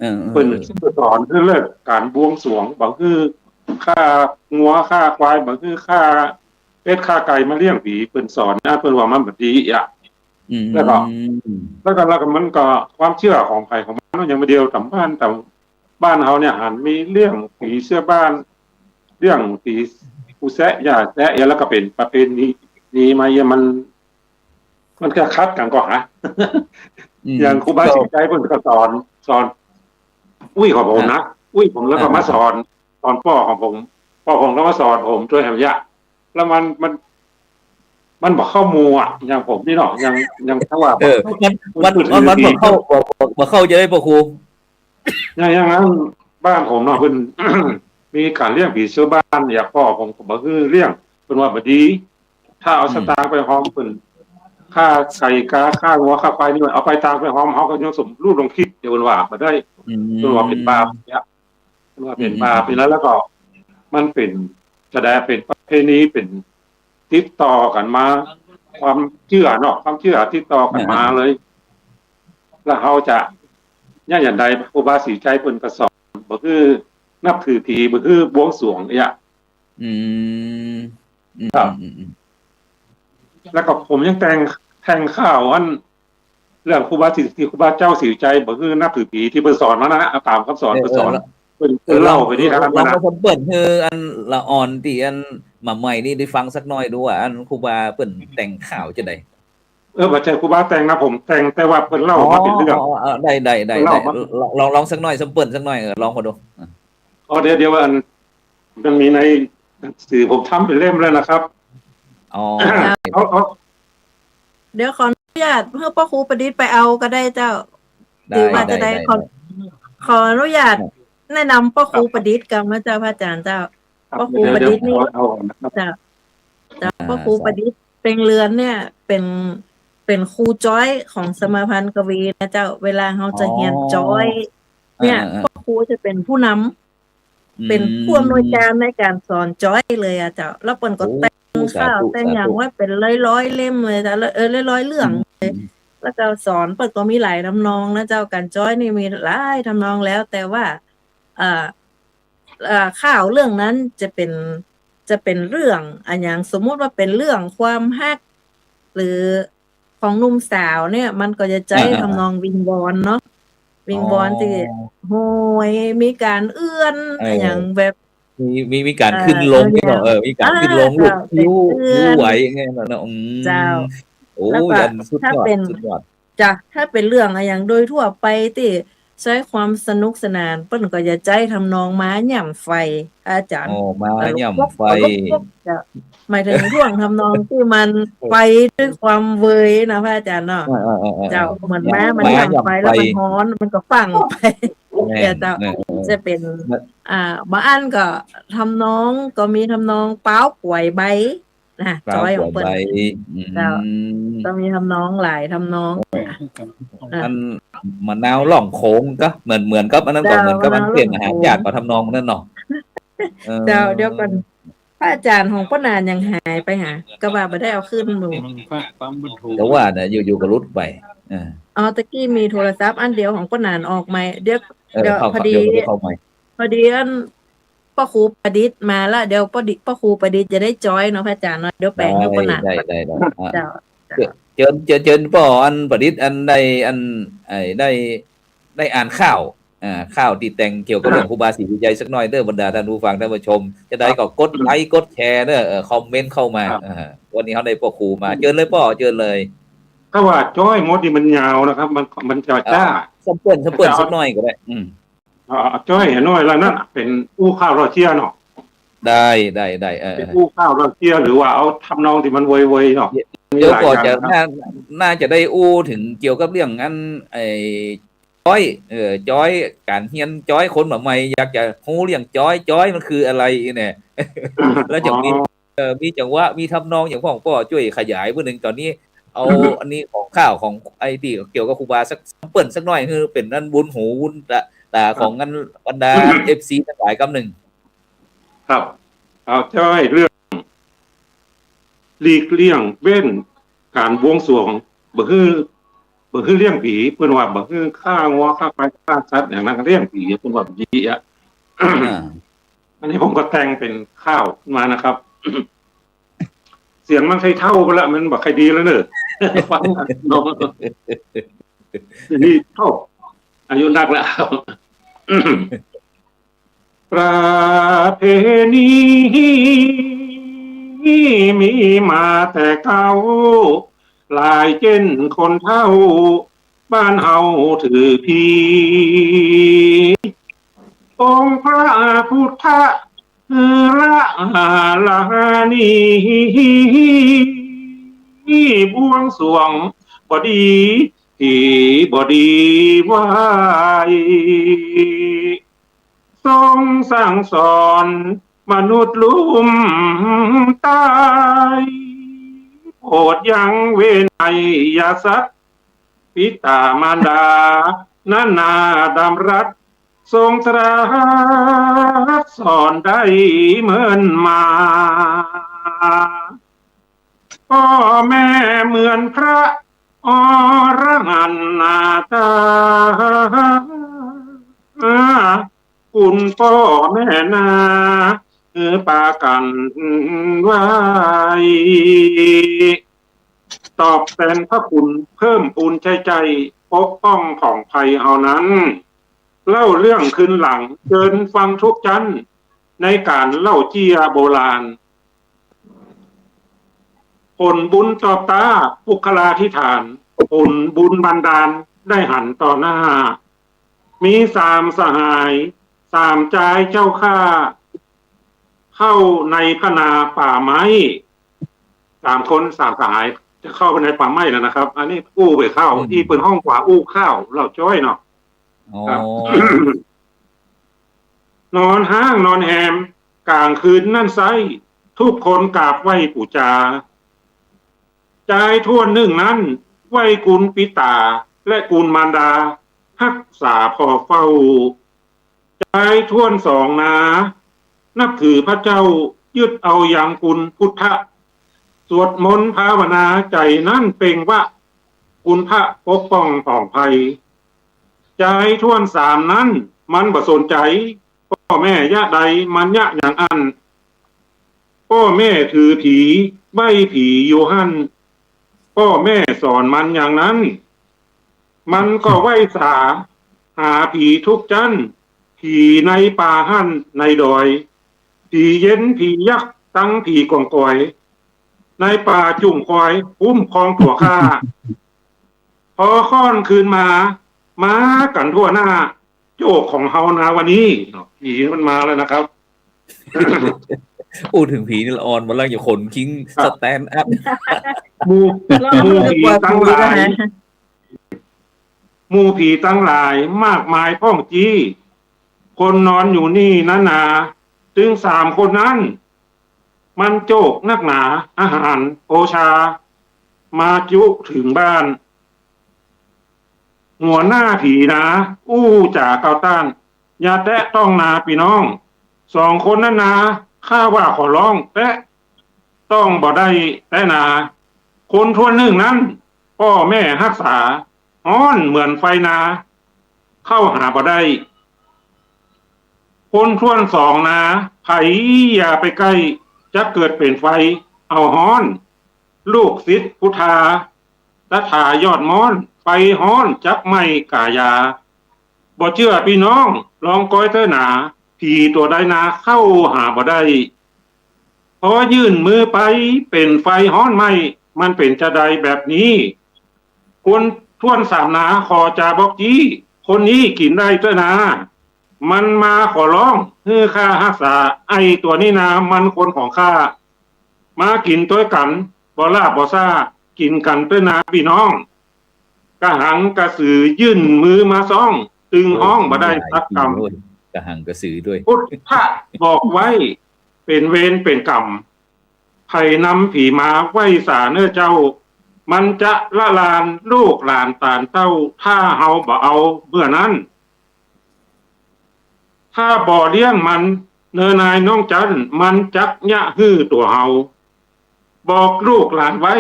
เออ เออ เปิ้น เออ สอนหื้อเลิกก๋านบวงสรวง บ่หื้อฆ่างัวฆ่าควาย บ่หื้อฆ่าเป็ดฆ่าไก่มาเลี้ยงผี เปิ้นสอนนะ เปิ้นว่ามันบ่ดีอะ อืม แล้วก็ แล้วก็ แล้วก็มันก็ความเจื้อของใผของมันเนาะ อย่างบ่าเดี่ยวต๋ามบ้าน ต๋ามบ้านเฮาเนี่ยหันมีเลี้ยงผีเสื้อบ้าน เลี้ยงผีปู่แซะย่าแซะ แล้วก็เป๋นประเพณี นีมาเยียะมัน มันก็ขัดกั๋นก่อหา อืม อย่างครูบาศรีวิชัยเปิ้นก็สอน สอน อุ๊ยของผมนะ อ่า อุ๊ยผมแล้วก็ อ่า มาสอน สอนป้อของผม ป้อผมก็มาสอนผมตวยแหมยะ แล้วมัน มัน มันบ่เข้าหมู่อะ อย่างผมนี่เนาะ อย่าง อย่างถ้าว่า เออ มัน มัน มัน มันบ่เข้า บ่ บ่ บ่เข้าจะได้ป้อครู อย่าง อย่างนั้นบ้านผมเนาะ เปิ้น มีก๋านเลี้ยงผีเสื้อบ้าน อย่างป้อผมก็บ่หื้อเลี้ยง เปิ้นว่าบ่ดี ถ้าเอา อืม สตางค์ไปฮอมเปิ้น ฆ่าไก่กา ฆ่างัว ฆ่าควายนี่ เอาไปตางไปฮอม เฮาก็ยังสมรู้ร่วมคิด เดี๋ยวเปิ้นว่าบ่ได้ อืม เปิ้นว่าเป๋นบาปเนี่ย เปิ้นว่าเป๋นบาป อืม อืม นี่นะ แล้วก็มันเป๋น แสดงเป๋นประเพณี เป๋นติดต่อกั๋นมา ความเจื้อเนาะ ความเจื้อติดต่อกั๋นมาเลย อ่า แล้วเฮาจะ อย่าง อย่างใด ครูบาศรีวิชัยเปิ้นก็สอน บ่หื้อนับถือผี บ่หื้อบวงสรวงเนี่ย อืม อืม ครับ อืม อืม อืม แล้วก็ผมยังแต่ง แต่งข่าวอัน เรื่องครูบาศรี ครูบาเจ้าศรีวิชัย บ่หื้อนับถือผี ตี้เปิ้นสอนมานะ เอาต๋ามกำสอน เออ เปิ้นสอน เออ เปิ้น เออ เปิ้นเล่าไปนิทานมานะ ลอง ลองสักเปิ้น คืออันละอ่อนตี้อันมาใหม่นี่ได้ฟังสักหน้อยดูว่า อันครูบาเปิ้นแต่งข่าวจะใด เออ บ่ใจ้ครูบาแต่งนะ ผมแต่ง แต่ว่าเปิ้นเล่ามาเป๋นเรื่อง อ๋อ อ๋อ อ๋อ ได้ ได้ ได้ เปิ้นเล่ามา ได้ ลอง ลอง ลองสักหน้อย สักเปิ้นสักหน้อย เออ ลองมาดู อ่ะ อ๋อ เดี๋ยว เดี๋ยวอัน มันมีในหนังสือผมทำเป๋นเล่มแล้วนะครับ อ๋อ เอา เอา เดี๋ยวขออนุญาตหื้อป้อครูประดิษฐ์ไปเอาก็ได้เจ้า ได้ ถือว่าจะได้ ได้ ขอ ได้ ขออนุญาต ครับ แนะนำป้อครูประดิษฐ์ก่อนนะเจ้า พระอาจารย์เจ้า ครับ ป้อครูประดิษฐ์นี่ เดี๋ยว เดี๋ยวขอเอาก่อนนะครับ เจ้า เจ้า อ่า ป้อครูประดิษฐ์ เต็งเรือนเนี่ย เป๋น เป๋นครูจ๊อยของสมาพันธ์กวีนะเจ้า เวลาเฮาจะเฮียนจ๊อย อ๋อ เนี่ย อ่า อ่า ป้อครูจะเป๋นผู้นำ อืม เป๋นผู้อำนวยการในก๋านสอนจ๊อยเลยอะเจ้า แล้วเปิ้นก็ โอ้ แต่งข่าว สาธุ แต่งหยัง สาธุ ไว้เป๋นร้อยๆ เล่มเลยเจ้า เออ ร้อยๆ เรื่องเลย อืม แล้วก็สอน เปิ้นก็มีหลายทำนองนะเจ้า ก๋านจ๊อยนี่มีหลายทำนอง แล้วแต่ว่า เอ่อ เอ่อ ข่าวเรื่องนั้นจะเป๋น จะเป๋นเรื่องอะหยัง สมมุติว่าเป๋นเรื่องความฮัก หรือของหนุ่มสาวเนี่ย มันก็จะใจ๊ อ่า อ่า ทำนองวิงวอนเนาะ วิงวอน อ๋อ ตี้โหย มีก๋านเอื้อน เออ อะหยังแบบ มี มี มีก๋าน เอ่อ ขึ้นลง เออ นี่เนาะ เออ มีก๋าน อ่า ขึ้นลง ลูก เจ้า คิ้ว เป๋นเอื้อน คิ้วไหว อย่างเงี้ยเนาะ อืม เจ้า โอ้ แล้วก็ อันสุดยอด ถ้าเป๋น สุดยอด จ้ะ ถ้าเป๋นเรื่องอะหยังโดยทั่วไปตี้ใจ๊ความสนุกสนาน เปิ้นก็จะใจ๊ทำนองม้าย่ำไฟ อาจ๋ารย์ อ๋อ ม้าย่ำไฟ ตลกปก ตลกปก จ้ะ หมายเถิงท่วงทำนองตี้มันไปด้วยความเวยนะพระอาจ๋ารย์เนาะ เออ เออ เออ เออ เจ้า เหมือนม้ามันย่ำไฟ ม้าย่ำไฟ แล้วมันฮ้อน มันก็ฟั่งไป แม่น เจ้า เออ เออ เออ จะเป๋น อ่า บางอันก็ทำนอง ก็มีทำนองป๊าวก๋วยใบ นะ ป๊าวก๋วยใบ จ๊อยของเปิ้น อืม เจ้า ก็มีทำนองหลายทำนอง เออ อ่ะ อันมะนาวล่องโขงก็เหมือน เหมือนกับอันนั้นก็ เจ้า เหมือนกับอันเตี้ยนมหาญาติ มะนาวล่องโขง ก็ทำนองนั้นเนาะ เออ เจ้า เดี๋ยวก่อน พระอาจ๋ารย์ของป้อหนานยังหายไปหา ก็ว่าบ่ได้เอาขึ้นดู แต่ว่าเนี่ย อยู่ๆ ก็หลุดไป เออ อ๋อ ตะกี้มีโทรศัพท์อันเดียวของป้อหนานออกใหม่ เดี๋ยว เออ เดี๋ยว เข้า พอดี เดี๋ยว เดี๋ยวเข้าใหม่ พอดีอัน ป้อครูประดิษฐ์มาละ เดี๋ยวป้อดิ- ป้อครูประดิษฐ์จะได้จ๊อยเนาะพระอาจ๋ารย์เนาะ เดี๋ยวแป๋งหื้อป้อหนาน ได้ ได้ ได้ อ่ะ เจ้า เจ้า เจิญ เจิญ เจิญป้ออันประดิษฐ์อันได้อัน ไอ้ ได้ ได้อ่านข่าว อ่า ข่าวตี้แต่งเกี่ยวกับเรื่องครูบาศรีวิชัยสักหน่อยเด้อ บรรดาท่านผู้ฟังท่านผู้ชม จะได้ก็กดไลก์กดแชร์เด้อ เออ คอมเมนต์เข้ามา ครับ อ่า วันนี้เฮาได้ป้อครูมา เจิญเลยป้อ เจิญเลย ถ้าว่าจ๊อยหมดนี่มันยาวนะครับ มัน มันจะจ้า เอา ซ้ำเปิ้น ซ้ำเปิ้น จะเอา สักหน่อยก็ได้ อืม เอา เอาจ๊อยหน้อยละนั้น เป๋นอู้ข่าวเล่าเจี้ยเนาะ ได้ ได้ ได้ เออ เป๋นอู้ข่าวเล่าเจี้ย หรือว่าเอาทำนองตี้มันเวยๆ เนาะ เดี๋ยว มีหลายอย่างนะครับ ก็จะ น่า น่าจะได้อู้เถิงเกี่ยวกับเรื่องอัน ไอ้ จ๊อย เออ จ๊อย ก๋านเฮียนจ๊อย คนบ่าใหม่อยากจะฮู้เรื่องจ๊อย จ๊อยมันคืออะไรเนี่ย แล้วจะมี อ๋อ เอ่อ มีจังหวะ มีทำนองหยังพ่อง ป้อจ้วยขยายเปิ้นหนึ่ง ต๋อนนี้เอาอันนี้ของข่าวของไอ้ตี้เกี่ยวกับครูบาสัก เปิ้นสักหน่อย คือเป๋นอันบุญหูบุญต๋า ต๋าของอันบรรดาเอฟซีตังหลายกำนึ่ง ครับ เอาจ้อยเรื่อง หลีกเลี่ยงเว้นก๋านบวงสรวง บ่หื้อ บ่หื้อเลี้ยงผี เปิ้นว่าบ่หื้อฆ่างัวฆ่าควายฆ่าสัตว์อย่างนั้น เลี้ยงผี เปิ้นว่าแบบนี้อะ อ่า อันนี้ผมก็แต่งเป๋นข่าวขึ้นมานะครับ เสียงมันใค่เฒ่าไปละ มันบ่ใค่ดีแล้วเนอะ ฟังลอง นี่เฒ่า อายุนักแล้ว ประเพณีมีมาแต่เก่า หลายเจ้นคนเฒ่า บ้านเฮาถือผี องค์พระพุทธ ละลานี บวงสรวงบ่ดี ผีบ่ดีไหว้ ทรงสั่งสอนมนุษย์ลุ่มใต้ โปรดยังเวไนยสัตว์ ปิตามารดา นานาดำรัส ทรงตรัสสอนได้เมินมา พ่อแม่เหมือนพระอรหันต์นาตา คุณพ่อแม่นา เออ ปากั๋นไหว้ ตอบแตนพระคุณเพิ่มพูนใจ๊ใจ้ ปกป้องผ่องไพรเฮานั้น เล่าเรื่องคืนหลัง เจิญฟังทุกจั้น ในก๋านเล่าเจี้ยโบราณ ผลบุญตอบต๋า ปุคคลาธิฐาน ผลบุญบันดาล ได้หันต่อหน้า มีสามสหาย สามจายเจ้าข้า เข้าในพนาป่าไม้ สามคนสามสหาย จะเข้าไปในป่าไม้แล้วนะครับ อันนี้อู้ไปเข้า อืม อี้เปิ้นฮ้องกว่าอู้ข้าวเล่าจ้อยเนาะ อ๋อ ครับ นอนฮ้างนอนแฮม ก๋างคืนนั้นไซร้ ทุกคนกราบไหว้ปู๋จา จายถ้วนนึ่งนั้น ไหว้กุณปิต๋า และกุณมารดา ฮักษาผ่อเฝ้า จายถ้วนสองนา นับถือพระเจ้า ยึดเอายังกุณพุทธะ สวดมนต์ภาวนา ใจ๋นั้นเปล่งว่า กุณพระปกป้องผ่องไพร จายถ้วนสามนั้น มันบ่สนใจ๋ ป้อแม่ยะใด มันยะอย่างอั้น ป้อแม่ถือผี ไหว้ผีอยู่หั้น ป้อแม่สอนมันอย่างนั้น มันก็ไหว้สา หาผีทุกจั้น ผีในป่าหั้นในดอย ผีเย็น ผียักษ์ ตังผีกองกอย ในป่าจุ่มคอย คุ้มครองตั๋วข้า อค่อนคืนมา มากั๋นทั่วหน้า โจกของเฮานาวันนี้เนาะ ผีมันมาแล้วนะครับ อู้เถิงผีนี่ละอ่อน วันละอย่างขนคิง ครับ สแตนด์อัพ หมู่ หมู่ผีตังหลาย หมู่ผีตังหลายมากมายพ่องจี้ คนนอนอยู่นี่นั้นนา ตึงสามคนนั้น มันโจกนักหนา อาหารโอชา มาจุเถิงบ้าน หัวหน้าผีนา อู้จ๋าเก่าต้าน อย่าแตะต้องนาปี้น้อง สองคนนั้นนา ข้าว่าขอร้อง แตะต้องบ่ได้แต๊นา คนถ้วนนึ่งนั้น ป้อแม่ฮักษา ฮ้อนเหมือนไฟนา เข้าหาบ่ได้ คนถ้วนสองนา ใผอย่าไปใก้ จักเกิดเป๋นไฟ เอาฮ้อน ลูกศิษย์พุทธา ตถายอดม้อน ไฟฮ้อนจักไหม้ก๋ายา บ่เจื้อปี้น้อง ลองก้อยเต๊อะนา ผีตั๋วใดนา เข้าหาบ่ได้ พอยื่นมือไป เป๋นไฟฮ้อนไหม้ มันเป๋นจาใดแบบนี้ คนถ้วนสามนา ขอจ๋าบอกจี้ คนนี้กิ๋นได้เต๊อะนา มันมาขอร้อง หื้อข้าฮักษา ไอ้ตั๋วนี้นา มันคนของข้า มากิ๋นตวยกั๋น บ่ล่าบ่ซ้า กิ๋นกั๋นเต๊อะนาปี้น้อง กระหังกระสือยื่นมือมาซ้อง ตึงฮ้องบ่ได้สักกำ โอ้ย กระหังกระสือด้วย พุทธะบอกไว้ เป๋นเวรเป๋นกรรม ใผนำผีมาไหว้สาเน่อเจ้า มันจะละลานลูกหลานตานเต้า ถ้าเฮาบ่เอาเมื่อนั้น ถ้าบ่เลี้ยงมัน เน่อนายน้องจัน มันจักเยียะหื้อตั๋วเฮา บอกลูกหลานไว้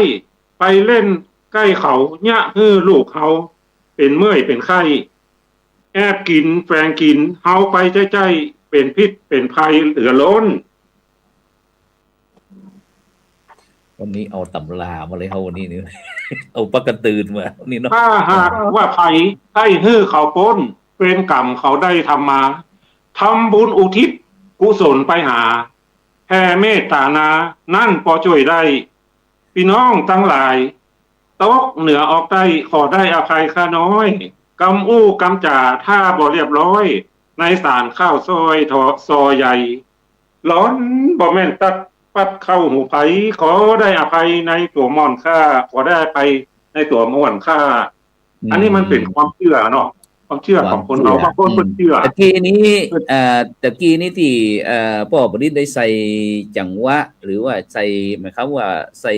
ไปเล่นใก้เขา เยียะหื้อลูกเฮา เป๋นเมื่อยเป๋นไข้ แอบกิ๋นแฝงกิ๋น เฮาไปใจ๊ๆ เป๋นพิษเป๋นภัยเหลือล้น วันนี้เอาต๋ำรามาเลยครับ วันนี้นี่ เอาปากกาตื่นมา นี่เนาะ ถ้าหากว่าใผใค่หื้อเขาป๊น เวรกรรมเขาได้ทำมา ทำบุญอุทิศกุศลไปหา แผ่เมตตานา นั้นปอจ้วยได้ ปี้น้องตังหลาย ตกเหนือออกใต้ ขอได้อภัยข้าน้อย กำอู้กำจ๋าถ้าบ่เรียบร้อย ในสารข้าวซอยทอ ซอใหญ่ หลอนบ่แม่นตั๊ดปัดเข้าหูใผ ขอได้อภัยในตั๋วม่อนข้า ขอได้อภัยในตั๋วม่อนข้า อันนี้มันเป๋นความเจื้อเนาะ ความเจื้อของคนเฮา บางคนเปิ้นเจื้อ ตะกี้นี้ เอ่อ ตะกี้นี้ตี้ เอ่อ ป้อประดิษฐ์ได้ใส่จังหวะ หรือว่าใส่ หมายความว่าใส่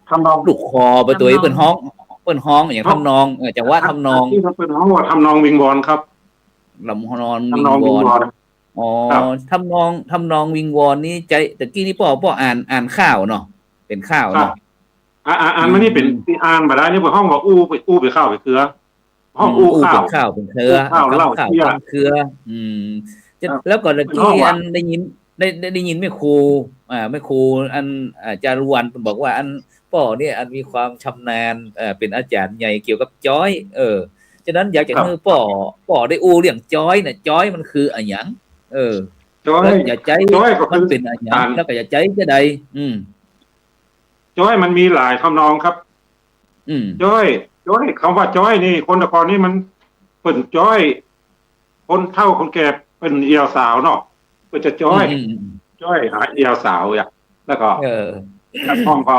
ทำนอง ลูกคอไปตวย ทำนอง เปิ้นฮ้อง เปิ้นฮ้องอย่าง ทำนอง เอ่อ จังหวะทำนอง ตี้เปิ้นฮ้องว่าทำนองวิงวอนครับ ทำนองวิงวอน ทำนองวิงวอน อ๋อ ครับ ทำนอง ทำนองวิงวอนนี่ใจ๊ ตะกี้นี้ป้อ ป้ออ่าน อ่านข่าวเนาะ เป๋นข่าวเนาะ ครับ อ่า อ่า อ่านมานี่เป๋น ตี้อ่านบ่ได้นี่ เปิ้นฮ้องว่าอู้ไป อู้ไปข่าวไปเครือ ฮ้องอู้ข่าว อู้เป๋นข่าวเป๋นเครือ อู้ข่าว เล่าข่าวเจื้อ เล่าเจื้อ อืม จะ ครับ แล้วก่อนตะกี้ เปิ้นฮ้องว่า อันได้ยิน ได้ ได้ ได้ยินแม่ครู อ่า แม่ครูอัน อ่า จารุวรรณบอกว่าอันป้อเนี่ยอันมีความชำนาญ เอ่อ เป๋นอาจ๋ารย์ใหญ่เกี่ยวกับจ๊อย เออ ฉะนั้นอยากจะ ครับ หื้อป้อ ป้อได้อู้เรื่องจ๊อยน่ะ จ๊อยมันคืออะหยัง เออ จ๊อย แล้วจะใจ๊ จ๊อยก็คือ มันเป๋นอะหยัง แล้วก็จะใจ๊จาใด อืม จ๊อยมันมีหลายทำนองครับ อืม จ๊อย จ๊อย กำว่าจ๊อยนี่ คนแต่ก่อนนี่มันเปิ้นจ๊อย คนเฒ่าคนแก่เปิ้นเอี่ยวสาวเนาะ เปิ้นจะจ๊อย อืม อืม อืม จ๊อยหาเอี่ยวสาวอย่าง แล้วก็ เออ ห้องก็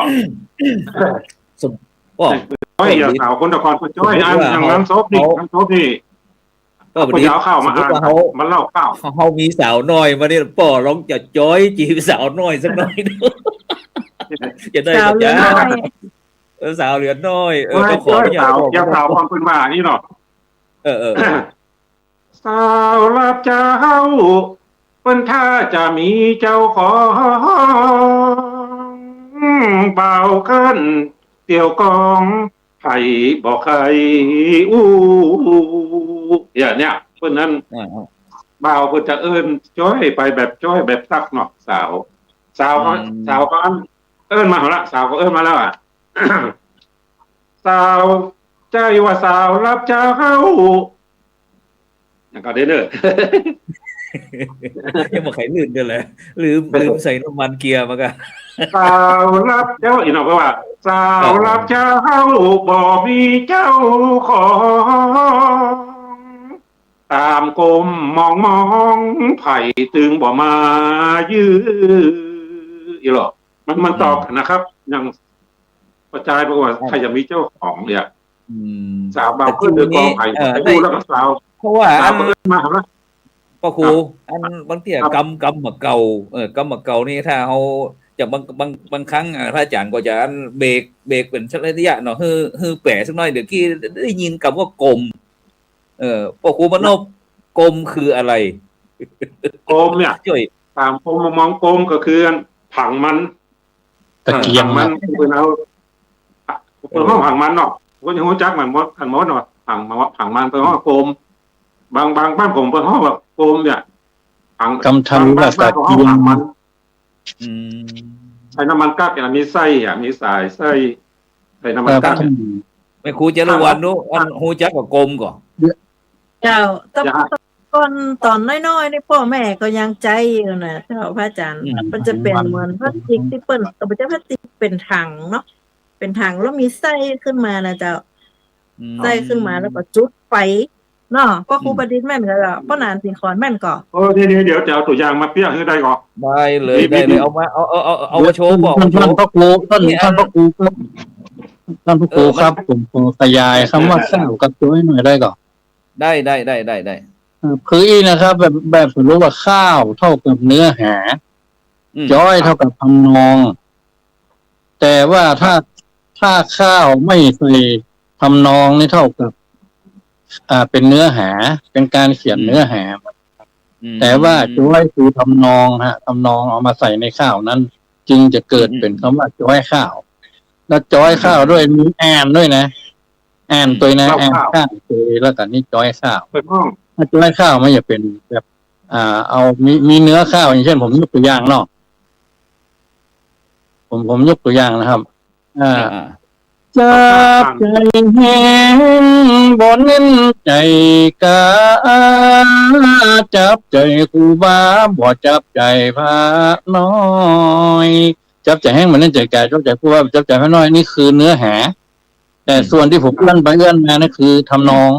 สม ป้อ จ๊อยเอี่ยวสาว คนแต่ก่อนก็จ๊อย สมมุติว่า อันอย่างงานศพนี่ เขา งานศพนี่ ป้อประดิษฐ์ ก็จะเอาข่าวมาอ่าน สมมุติว่าเฮา มาเล่าข่าว เฮามีสาวน้อยมาเนี่ย ป้อลองจะจ๊อยจีบสาวน้อยสักหน่อยดู จะได้ สาวเหลือน้อย เออ สาวเหลือน้อย เออ ว่า ต้องขออนุญาต จ๊อยสาว ป้อ เอี่ยวสาว ฟังเปิ้นว่านี่เนาะ เออ เออ เออ สาวรับเจ้า เปิ้นถ้าจะมีเจ้าของ บ่าวเคิ้นเตียวกอง ใผบ่ใค่อู้ อย่างเนี้ย เปิ้นนั้น อ่า อ่า บ่าวเปิ้นจะเอิ้นจ๊อยไปแบบจ๊อยแบบตั๊กเนาะ สาว สาวก็ อืม สาวก็อันเอิ้นมาหั้นละ สาวก็เอิ้นมาแล้วอะ สาว ใจ้ว่าสาวรับเจ้า อย่างก็เด้อเนอะ ยังบ่ใค่ลื่นเตื้อแหละ ลืม ลืมใส่น้ำมันเกียร์มาก่ะ สาวรับเจ้า อี้เนาะ เพราะว่า สาวรับเจ้า บ่มีเจ้าของ ต๋ามก้มมองๆ ใผตึงบ่มายื้อ อี้หรอ มัน มันต่อกั๋นนะครับ อย่างป้อจายบอกว่า ใผจะมีเจ้าของเนี่ย อืม สาวบ่าวขึ้นเดือกองไผ่ เอ่อ ไอ้ ได้ อู้แล้วก็สาว เพราะว่า สาว อัน ก็เอิ้นมาหาละ ป้อครู ครับ อันบางเตื้อ ครับ กำ กำบ่าเก่า เออ กำบ่าเก่านี่ ถ้าเฮาจะบาง บาง บางครั้ง อ่า พระอาจ๋ารย์ก็จะอันเบรก เบรกเป๋นระยะเนาะ หื้อ หื้อแป๋สักหน้อย เดี๋ยวกี้ได้ยินกำว่ากม เออ ป้อครูมานพ กมคืออะไร กมเนี่ย จ้อย ต๋ามก้มมองๆ กมก็คือผังมัน ตะเกียง ผังมัน เปิ้นเอา เปิ้นฮ้องผังมันเนาะ เปิ้นฮู้จักมันหมด กันหมดเนาะ ผังมัน ผังมัน เปิ้นฮ้องกม บาง บางบ้านผมเปิ้นฮ้องว่ากมเนี่ย ผัง กำทะลุ บางบ้าน ละ เปิ้นฮ้องผังมัน ตะเกียง อืม ใส่น้ำมันก๊าซเนี่ย มีไส้อะ มีสายไส้ ใส่น้ำมันก๊าซเนี่ย ครับ แม่ครูจารุวรรณ อันฮู้จักว่ากมก่อ เจ้า แต่ จ้ะ ก่อนต๋อนน้อยๆ นี่ป้อแม่ก็ยังใจ๊อยู่น่ะเจ้าพระอาจ๋ารย์ อืม มันจะเป๋นเหมือนพลาสติกตี้เปิ้น เอ่อ บ่ใจ้พลาสติก เป๋นถังเนาะ เป๋นถังแล้วมีไส้ขึ้นมาน่ะเจ้า อืม ไส้ขึ้นมาแล้วก็จุดไฟเนาะ ป้อครู อืม ประดิษฐ์แม่นก่อเจ้า ป้อหนานสิงขอนแม่นก่อ เออ นี่ๆ เดี๋ยวจะเอาตั๋วอย่างมาเปรียบหื้อได้ก่อ ได้เลย นี่ ได้เลย นี่ เอามา เอา เอา เอา เอามาโชว์ บอก ท่าน มาโชว์ ท่านพระครู ท่าน นี่ ท่านพระครูครับ ท่านพระครูครับ เออ มัน ผมขอขยายกำว่าข้าวกับจ้อยหน่อยได้ก่อ ได้ ได้ ได้ ได้ ได้ เอ่อ คืออี้นะครับ แบบ แบบสมมุติว่าข้าวเต้ากับเนื้อหา อืม จ้อยเต้ากับทำนอง แต่ว่าถ้า ถ้าข้าวไม่ใส่ทำนองนี่เต้ากับ อ่า เป๋นเนื้อหา เป๋นก๋านเขียน อืม เนื้อหา อืม แต่ว่าจ้อยคือทำนองฮะ ทำนองเอามาใส่ในข้าวนั้น จึงจะเกิด อืม เป๋นกำว่าจ้อยข้าว แล้วจ้อยข้าว อืม ด้วย มีอ่านด้วยนะ อ่าน อืม ตวยนะ เต้า อ่าน ข้าว ข้าวตวย แล้วก็นี่จ้อยข้าว เปิ้นฮ้อง ถ้าจ้อยข้าวมันจะเป๋นแบบ อ่า เอา มี มีเนื้อข้าว อย่างเช่น ผมยกตั๋วอย่างเนาะ ผม ผมยกตั๋วอย่างนะครับ อ่า อ่า อ่า จับใจ๋แฮง บ่เน้นใจ๋กา จับใจ๋ครูบา บ่จับใจ๋พระน้อย จับใจ๋แฮง บ่เน้นใจ๋กา จับใจ๋ครูบา บ่จับใจ๋พระน้อย นี่คือเนื้อหา แต่ อืม ส่วนตี้ผมเอื้อนไปเอื้อนมานี่คือทำนอง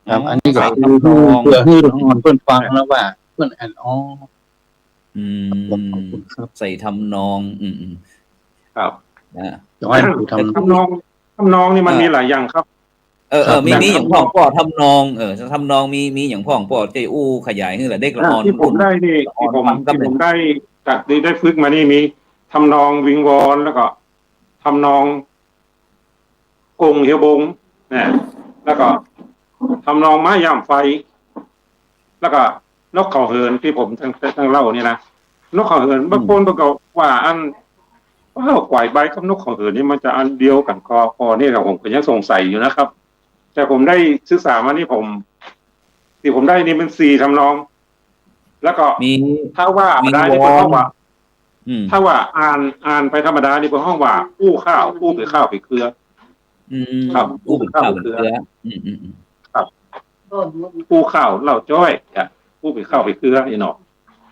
ครับ อืม อันนี้ก็ ใส่ คือ ทำนอง เปื้อหื้อละอ่อนเปิ้นฟังนะว่าเปิ้นอ่าน อ๋อ อืม ขอบคุณครับ ใส่ทำนอง อืม อืม ครับ นะ จ้อยคือทำนอง ทำนอง ทำนองนี่มัน เออ มีหลายอย่างครับ เออ เออ ครับ มี มีอย่างพ่องป้อ ทำนอง เออ ทำนองมี มีอย่างพ่องป้อ จะอู้ขยายหื้อละเด็กละอ่อน อ่า ตี้ผมได้นี่ ละอ่อน ตี้ผม ฟังกับ ตี้ผมได้ จากตี้ได้ฝึกมานี่มีทำนองวิงวอน แล้วก็ทำนอง กงเหียวบง นะ แล้วก็ทำนองม้าย่ำไฟ แล้วก็นกเขาเหินตี้ผมตึง ตึงเล่านี่นะ นกเขาเหิน อืม บางคนเปิ้นก็ว่าอัน ว้าว กวายใบ้กับนกเขาเหินนี่มันจะอันเดียวกั๋นก่อ ก่อนี่แหละ ผมก็ยังสงสัยอยู่นะครับ แต่ผมได้ศึกษามานี่ผม ตี้ผมได้นี่มันสี่ทำนอง แล้วก็ มี ถ้าว่าธรรมดานี่เปิ้นฮ้องว่า อืม ถ้าว่าอ่าน อ่านไปธรรมดานี่เปิ้นฮ้องว่าอู้ข้าว อู้เป๋นข้าวเป๋นเครือ อืม ครับ อู้เป๋นข้าวเป๋นเครือ อู้เป๋นข้าวเป๋นเครือ อืม อืม อืม ครับ อู้ข้าวเล่าจ้อย อ่ะ อู้เป๋นข้าวเป๋นเครือนี่เนาะ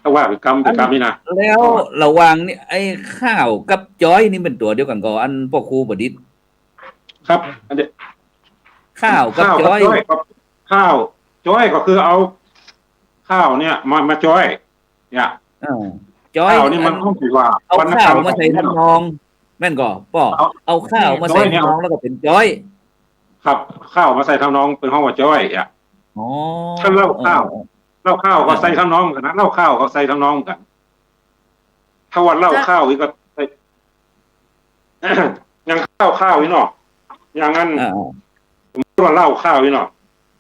ถ้าว่าเป๋นกำ เป๋นกำนี่นะ แล้วระหว่างนี่ ไอ้ข้าวกับจ้อยนี่เป๋นตั๋วเดียวกั๋นก่อ อันป้อครูประดิษฐ์ ครับ อันเดียว ข้าวกับ ข้าวกับจ้อย จ้อย ก็ ข้าว จ้อยก็คือเอาข้าวเนี่ยมา มาจ้อย เนี่ย อ่า จ้อย ข้าวนี่มัน อัน ฮ้องว่า เอาข้าวมาใส่ทำนอง แม่นก่อป้อ เอา เอาข้าวมาใส่ทำนองแล้วก็เป๋นจ้อย ครับ ข้าวมาใส่ทำนองเปิ้นฮ้องว่าจ้อย อ่ะ อ๋อ ถ้าเล่าข้าว เออ เออ เล่าข้าวก็ เออ ใส่ทำนองเหมือนกั๋นนะ เล่าข้าวก็ใส่ทำนองเหมือนกั๋น ถ้าว่าเล่าข้าวอีกก็ใส่ อย่างข้าวข้าวนี่เนาะ อย่างนั้น อ่า สมมุติว่าเล่าข้าวนี่เนาะ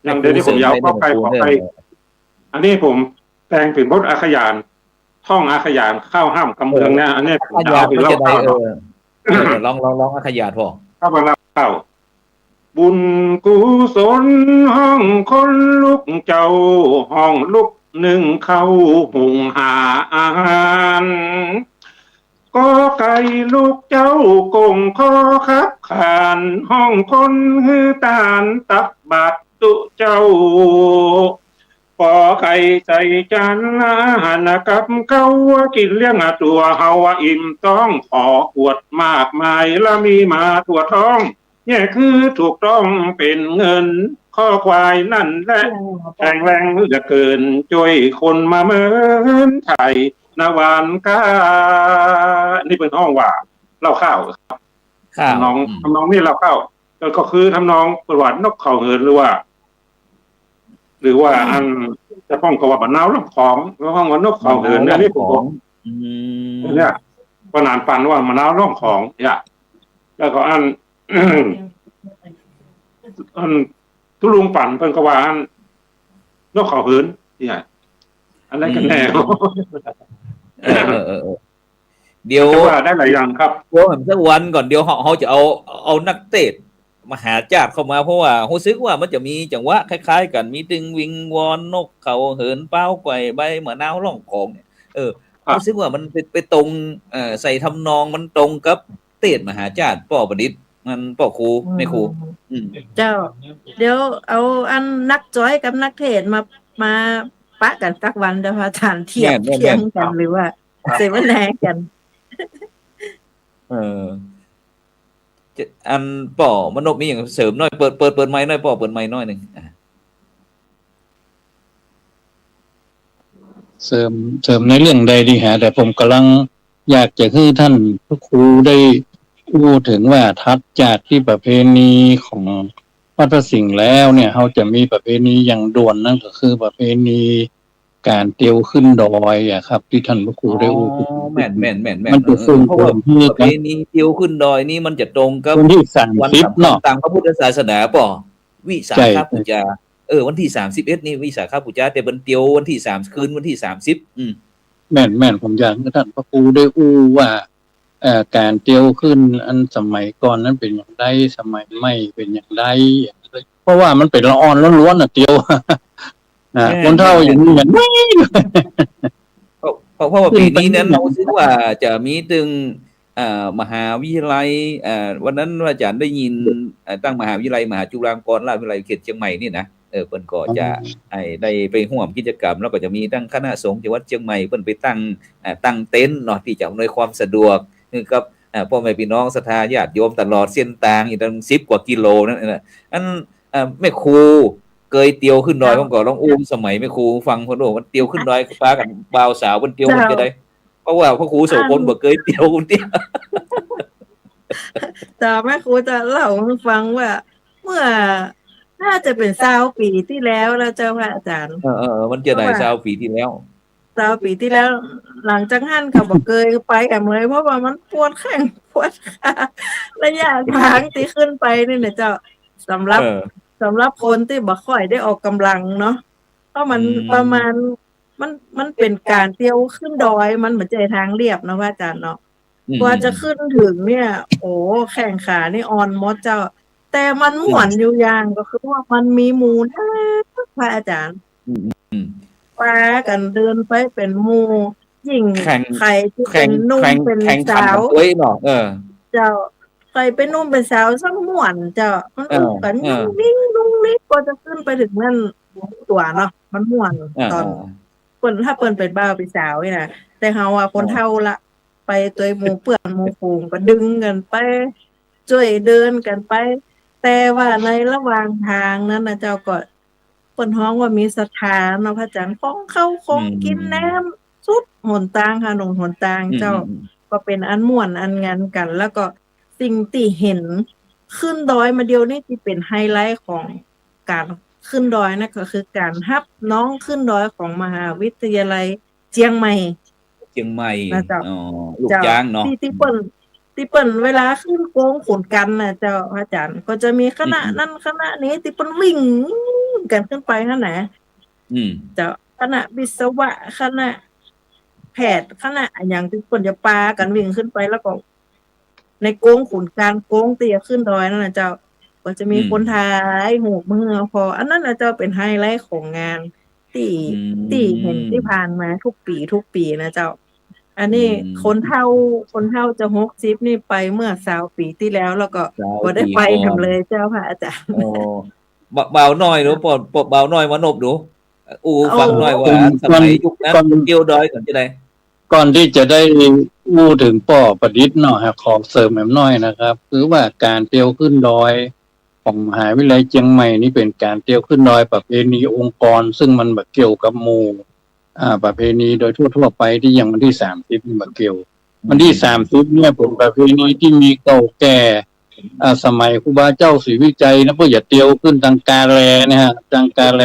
อย่างเดี๋ยวนี้ผมยาว ขออภัย ขออภัย อันนี้ผมแต่งเป๋นบทอักขยาต ท่องอักขยาต ข้าวห้ามกำเมืองนะ อันนี้ผมจะเอาไปเล่าข้าวเนาะ เออ เออ ลอง ลอง ลองอักขยาตพ่อ ข้าวเล่าข้าว บุญกุศลฮ้องคนลุกเจ้า ฮ้องลุกนึ่งข้าวหุงหาอาหาร กอไก่ลุกเจ้ากงคอขับขาน ฮ้องคนหื้อตานตักบาตรตุ๊เจ้า ปอไก่ใส่จาน อาหารกับข้าว กิ๋นเลี้ยงตั๋วเฮาอิ่มต๊อง ขออวดมากมาย ละมีมาทั่วท้อง แย่คือถูกต้องเป๋นเงิน ข้อควายนั่นแหละ แข็งแรงเหลือเกิน จ้วยคนมาเมินไถ่ นาวานก้า นี่เปิ้นฮ้องว่าเล่าข้าวครับ ข้าว ทำนอง อืม ทำนองนี้เล่าข้าว ก็ ก็คือทำนองเปิ้นว่านกเข้าเหิน หรือว่า หรือว่า อันจะฮ้องก็ว่ามะนาวล่องของ แล้วฮ้องว่านกเข้าเหิน อันนี้ผมก็ อืม เนี่ย ป้อหนานปันว่ามะนาวล่องของ เนี่ย แล้วก็อัน อันตุ๊ลุงปันเปิ้นก็ว่าอันนกเข้าเหิน เนี่ย อันนั้นก็แน่ อืม เออ เออ เออ เออ เดี๋ยว จะว่าได้หลายอย่างครับ เดี๋ยวหันสักวันก่อน เดี๋ยวเฮา เฮาจะเอา เอานักเตสน์มหาจ้าดเข้ามา เพราะว่าฮู้สึกว่ามันจะมีจังหวะคล้ายๆ กั๋น มีตึงวิงวอน นกเข้าเหิน ป๊าวไกว่ใบ มะนาวล่องของเนี่ย เออ ครับ ฮู้สึกว่ามันไป ไปตรง เอ่อ ใส่ทำนองมันตรงกับเตสน์มหาจ้าด ป้อประดิษฐ์ มันป้อครู อืม แม่ครู อืม เจ้า เดี๋ยวเอาอันนักจอยกับนักเตสน์มา มาปะกั๋นสักวันเด้อพระอาจ๋ารย์ เทียบ แม่น แม่น เคียงกั๋น แม่น หรือว่า ครับ เสวนากั๋น เออ จะ อันป้อมนพมีหยังเสริมหน้อย เปิด เปิด เปิดไมค์หน้อย ป้อเปิดไมค์หน้อยนึ่ง อ่ะ เสริม เสริมในเรื่องใดดีฮะ แต่ผมก่ำลังอยากจะหื้อต้านพระครูได้อู้เถิงว่า ถัดจากตี้ประเพณีของวัดพระสิงห์แล้วเนี่ย เฮาจะมีประเพณีอย่างด่วน นั่นก็คือประเพณีก๋านเตียวขึ้นดอยอะครับ ตี้ต้านพระครูได้อู้ อ๋อ แม่น แม่น แม่น แม่น มันจะ เออ เออ ส่งผลหื้อ เพราะว่าประเพณีเตียวขึ้นดอยนี่มันจะตรงกับวันตี้สามสิบ วันสำคัญ เนาะ ตางพระพุทธศาสนาป้อ วิสาขบูชา ใช่ เออ วันตี้สามสิบเอ็ดนี่วิสาขบูชา แต่เปิ้นเตียววันตี้สาม คืนวันตี้สามสิบ อืม แม่น แม่น ผมอยากหื้อต้านพระครูได้อู้ว่า เอ่อ ก๋านเตียวขึ้นอันสมัยก่อนนั้นเป๋นอย่างใด สมัยใหม่เป๋นอย่างใด เพราะว่ามันเป๋นละอ่อนล้วนๆ น่ะ เตียว นะ แม่น คนเฒ่า แม่น อยู่นี่ แม่น เพราะ เพราะ เพราะว่าปี๋นี้นั้น ขึ้นไป ฮู้สึกว่าจะมีตึง เอ่อ มหาวิทยาลัย เอ่อ วันนั้นพระอาจ๋ารย์ได้ยิน เอ่อ ตางมหาวิทยาลัยมหาจุฬาลงกรณราชวิทยาลัยเขตเจียงใหม่นี่นะ เออ เปิ้นก็จะ อ๋อ ให้ได้ไปฮ่วมกิจกรรม แล้วก็จะมีตึงคณะสงฆ์จังหวัดเจียงใหม่ เปิ้นไปตั้ง เอ่อ ตั้งเต็นท์เนาะ ตี้จะอำนวยความสะดวกหื้อกับ เอ่อ ป้อแม่ปี้น้องศรัทธาญาติโยมตลอดเส้นตาง อีกตั้งสิบกว่ากิโลนั่นนะ อัน เอ่อ แม่ครูเกยเตียวขึ้นดอย ครับ พ่องก่อ ลองอู้สมัยแม่ครูฟังพ่องดู มันเตียวขึ้นดอย ปากั๋นบ่าวสาว เปิ้นเตียว เจ้า มันจะได้ เพราะว่าพระครูโสภณ อัน บ่เกยเตียว เตียว แต่แม่ครูจะเล่าหื้อฟังว่า เมื่อ น่าจะเป๋นซาวปี๋ตี้แล้วนะเจ้าพระอาจ๋ารย์ เออ เออ เออ มันจะได้ เพราะว่า ซาวปี๋ตี้แล้ว ซาวปี๋ตี้แล้ว หลังจากหั้นก็บ่เกยไปแหมเลย เพราะว่ามันปวดแข้งปวดขา ระยะตางตี้ขึ้นไปนี่นะเจ้า สำหรับ เออ สำหรับคนตี้บ่ค่อยได้ออกก๋ำลังเนาะ เพราะมัน อืม ประมาณ มัน มันเป๋นก๋านเตียวขึ้นดอย มันบ่ใจ้ตางเรียบเนาะพระอาจ๋ารย์เนาะ อืม กว่าจะขึ้นเถิงเนี่ย โอ้ แข้งขานี่อ่อนหมดเจ้า แต่มันม่วนอยู่อย่างก็คือว่ามันมีหมู่นัก พระอาจ๋ารย์ อืม อืม ปากั๋นเดินไปเป๋นหมู่ ยิ่ง แข่ง ใผตี้ แข่ง เป๋นหนุ่ม แข่ง เป๋น แข่งขัน สาว กั๋นตวยเนาะ เออ เจ้า ใผเป๋นหนุ่มเป๋นสาวซั้นม่วนเจ้า มัน เออ อู้กั๋น เออ นุ้งนิ้งนุ้งนิ้ง กว่าจะขึ้นไปเถิงนั่น ตั๋วเนาะ มันม่วน เออ ต๋อน เออ เปิ้น ถ้าเปิ้นเป๋นบ่าวเป๋นสาวนี่นะ แต่เฮาอะ คนเฒ่าละ ไปตวยหมู่เปื้อนหมู่ฝูง ก็ดึงกั๋นไป จ้วยเดินกั๋นไป แต่ว่าในระหว่างตางนั้นนะเจ้า ก็เปิ้นฮ้องว่ามีศรัทธาเนาะพระอาจ๋ารย์ ของข้าวของกิ๋น อืม แหนมสุดหนตาง ถนนหนตาง อืม เจ้า อืม อืม ก็เป๋นอันม่วนอันงันกั๋น แล้วก็สิ่งตี้หันขึ้นดอยมาเดี๋ยวนี้ตี้เป๋นไฮไลต์ของก๋านขึ้นดอยนะ ก็คือก๋านฮับน้องขึ้นดอยของมหาวิทยาลัย เจียงใหม่ เจียงใหม่ นะเจ้า อ๋อ ลูก เจ้า จ้างเนาะ ตี้ ตี้เปิ้น ตี้เปิ้นเวลาขึ้นโกงขุนกันน่ะเจ้า พระอาจ๋ารย์ ก็จะมีคณะ อืม นั้นคณะนี้ตี้เปิ้นวิ่งกั๋นขึ้นไปหั้นนะ อืม เจ้า คณะวิศวะ คณะแพทย์ คณะอะหยังตี้เปิ้นจะปากั๋นวิ่งขึ้นไป แล้วก็ ในโกงขุนกัน โกงตี้จะขึ้นดอยนั่นนะเจ้า ก็จะมี อืม คนถ่ายรูปมาหื้อ พออันนั้นนะเจ้า เป๋นไฮไลต์ของงานตี้ อืม ตี้หันตี้ผ่านมากู้ปี๋กู้ปี๋นะเจ้า อันนี้ อืม คนเฒ่า คนเฒ่าจะหกสิบนี่ไปเมื่อซาวปี๋ตี้แล้ว แล้วก็ ซาวปี๋ก่อน บ่ได้ไปแหมเลยเจ้าพระอาจ๋ารย์ อ๋อ บ่าว บ่าวน้อยดู ป้อ ป้อ บ่าวน้อยมานพดู อู้หื้อฟังหน้อยว่า ก่อน สมัยยุคนั้น ก่อน เตียวดอยก่อนจะได้ ก่อนตี้จะได้อู้เถิงป้อประดิษฐ์เนาะ ขอเสริมแหมหน้อยนะครับ คือว่าก๋านเตียวขึ้นดอยของมหาวิทยาลัยเจียงใหม่นี่เป๋นก๋านเตียวขึ้นดอยประเพณีองค์กร ซึ่งมันบ่เกี่ยวกับหมู่ อ่า ประเพณีโดยทั่วๆ ไปตี้ยังวันตี้สามสิบนี่บ่เกี่ยว วันตี้สามสิบเนี่ยเป๋นประเพณีตี้มีเก่าแก่ อ่า สมัยครูบาเจ้าศรีวิชัยนะ เปิ้นจะเตียวขึ้นตังกาแลเนี่ยฮะ ตังกาแล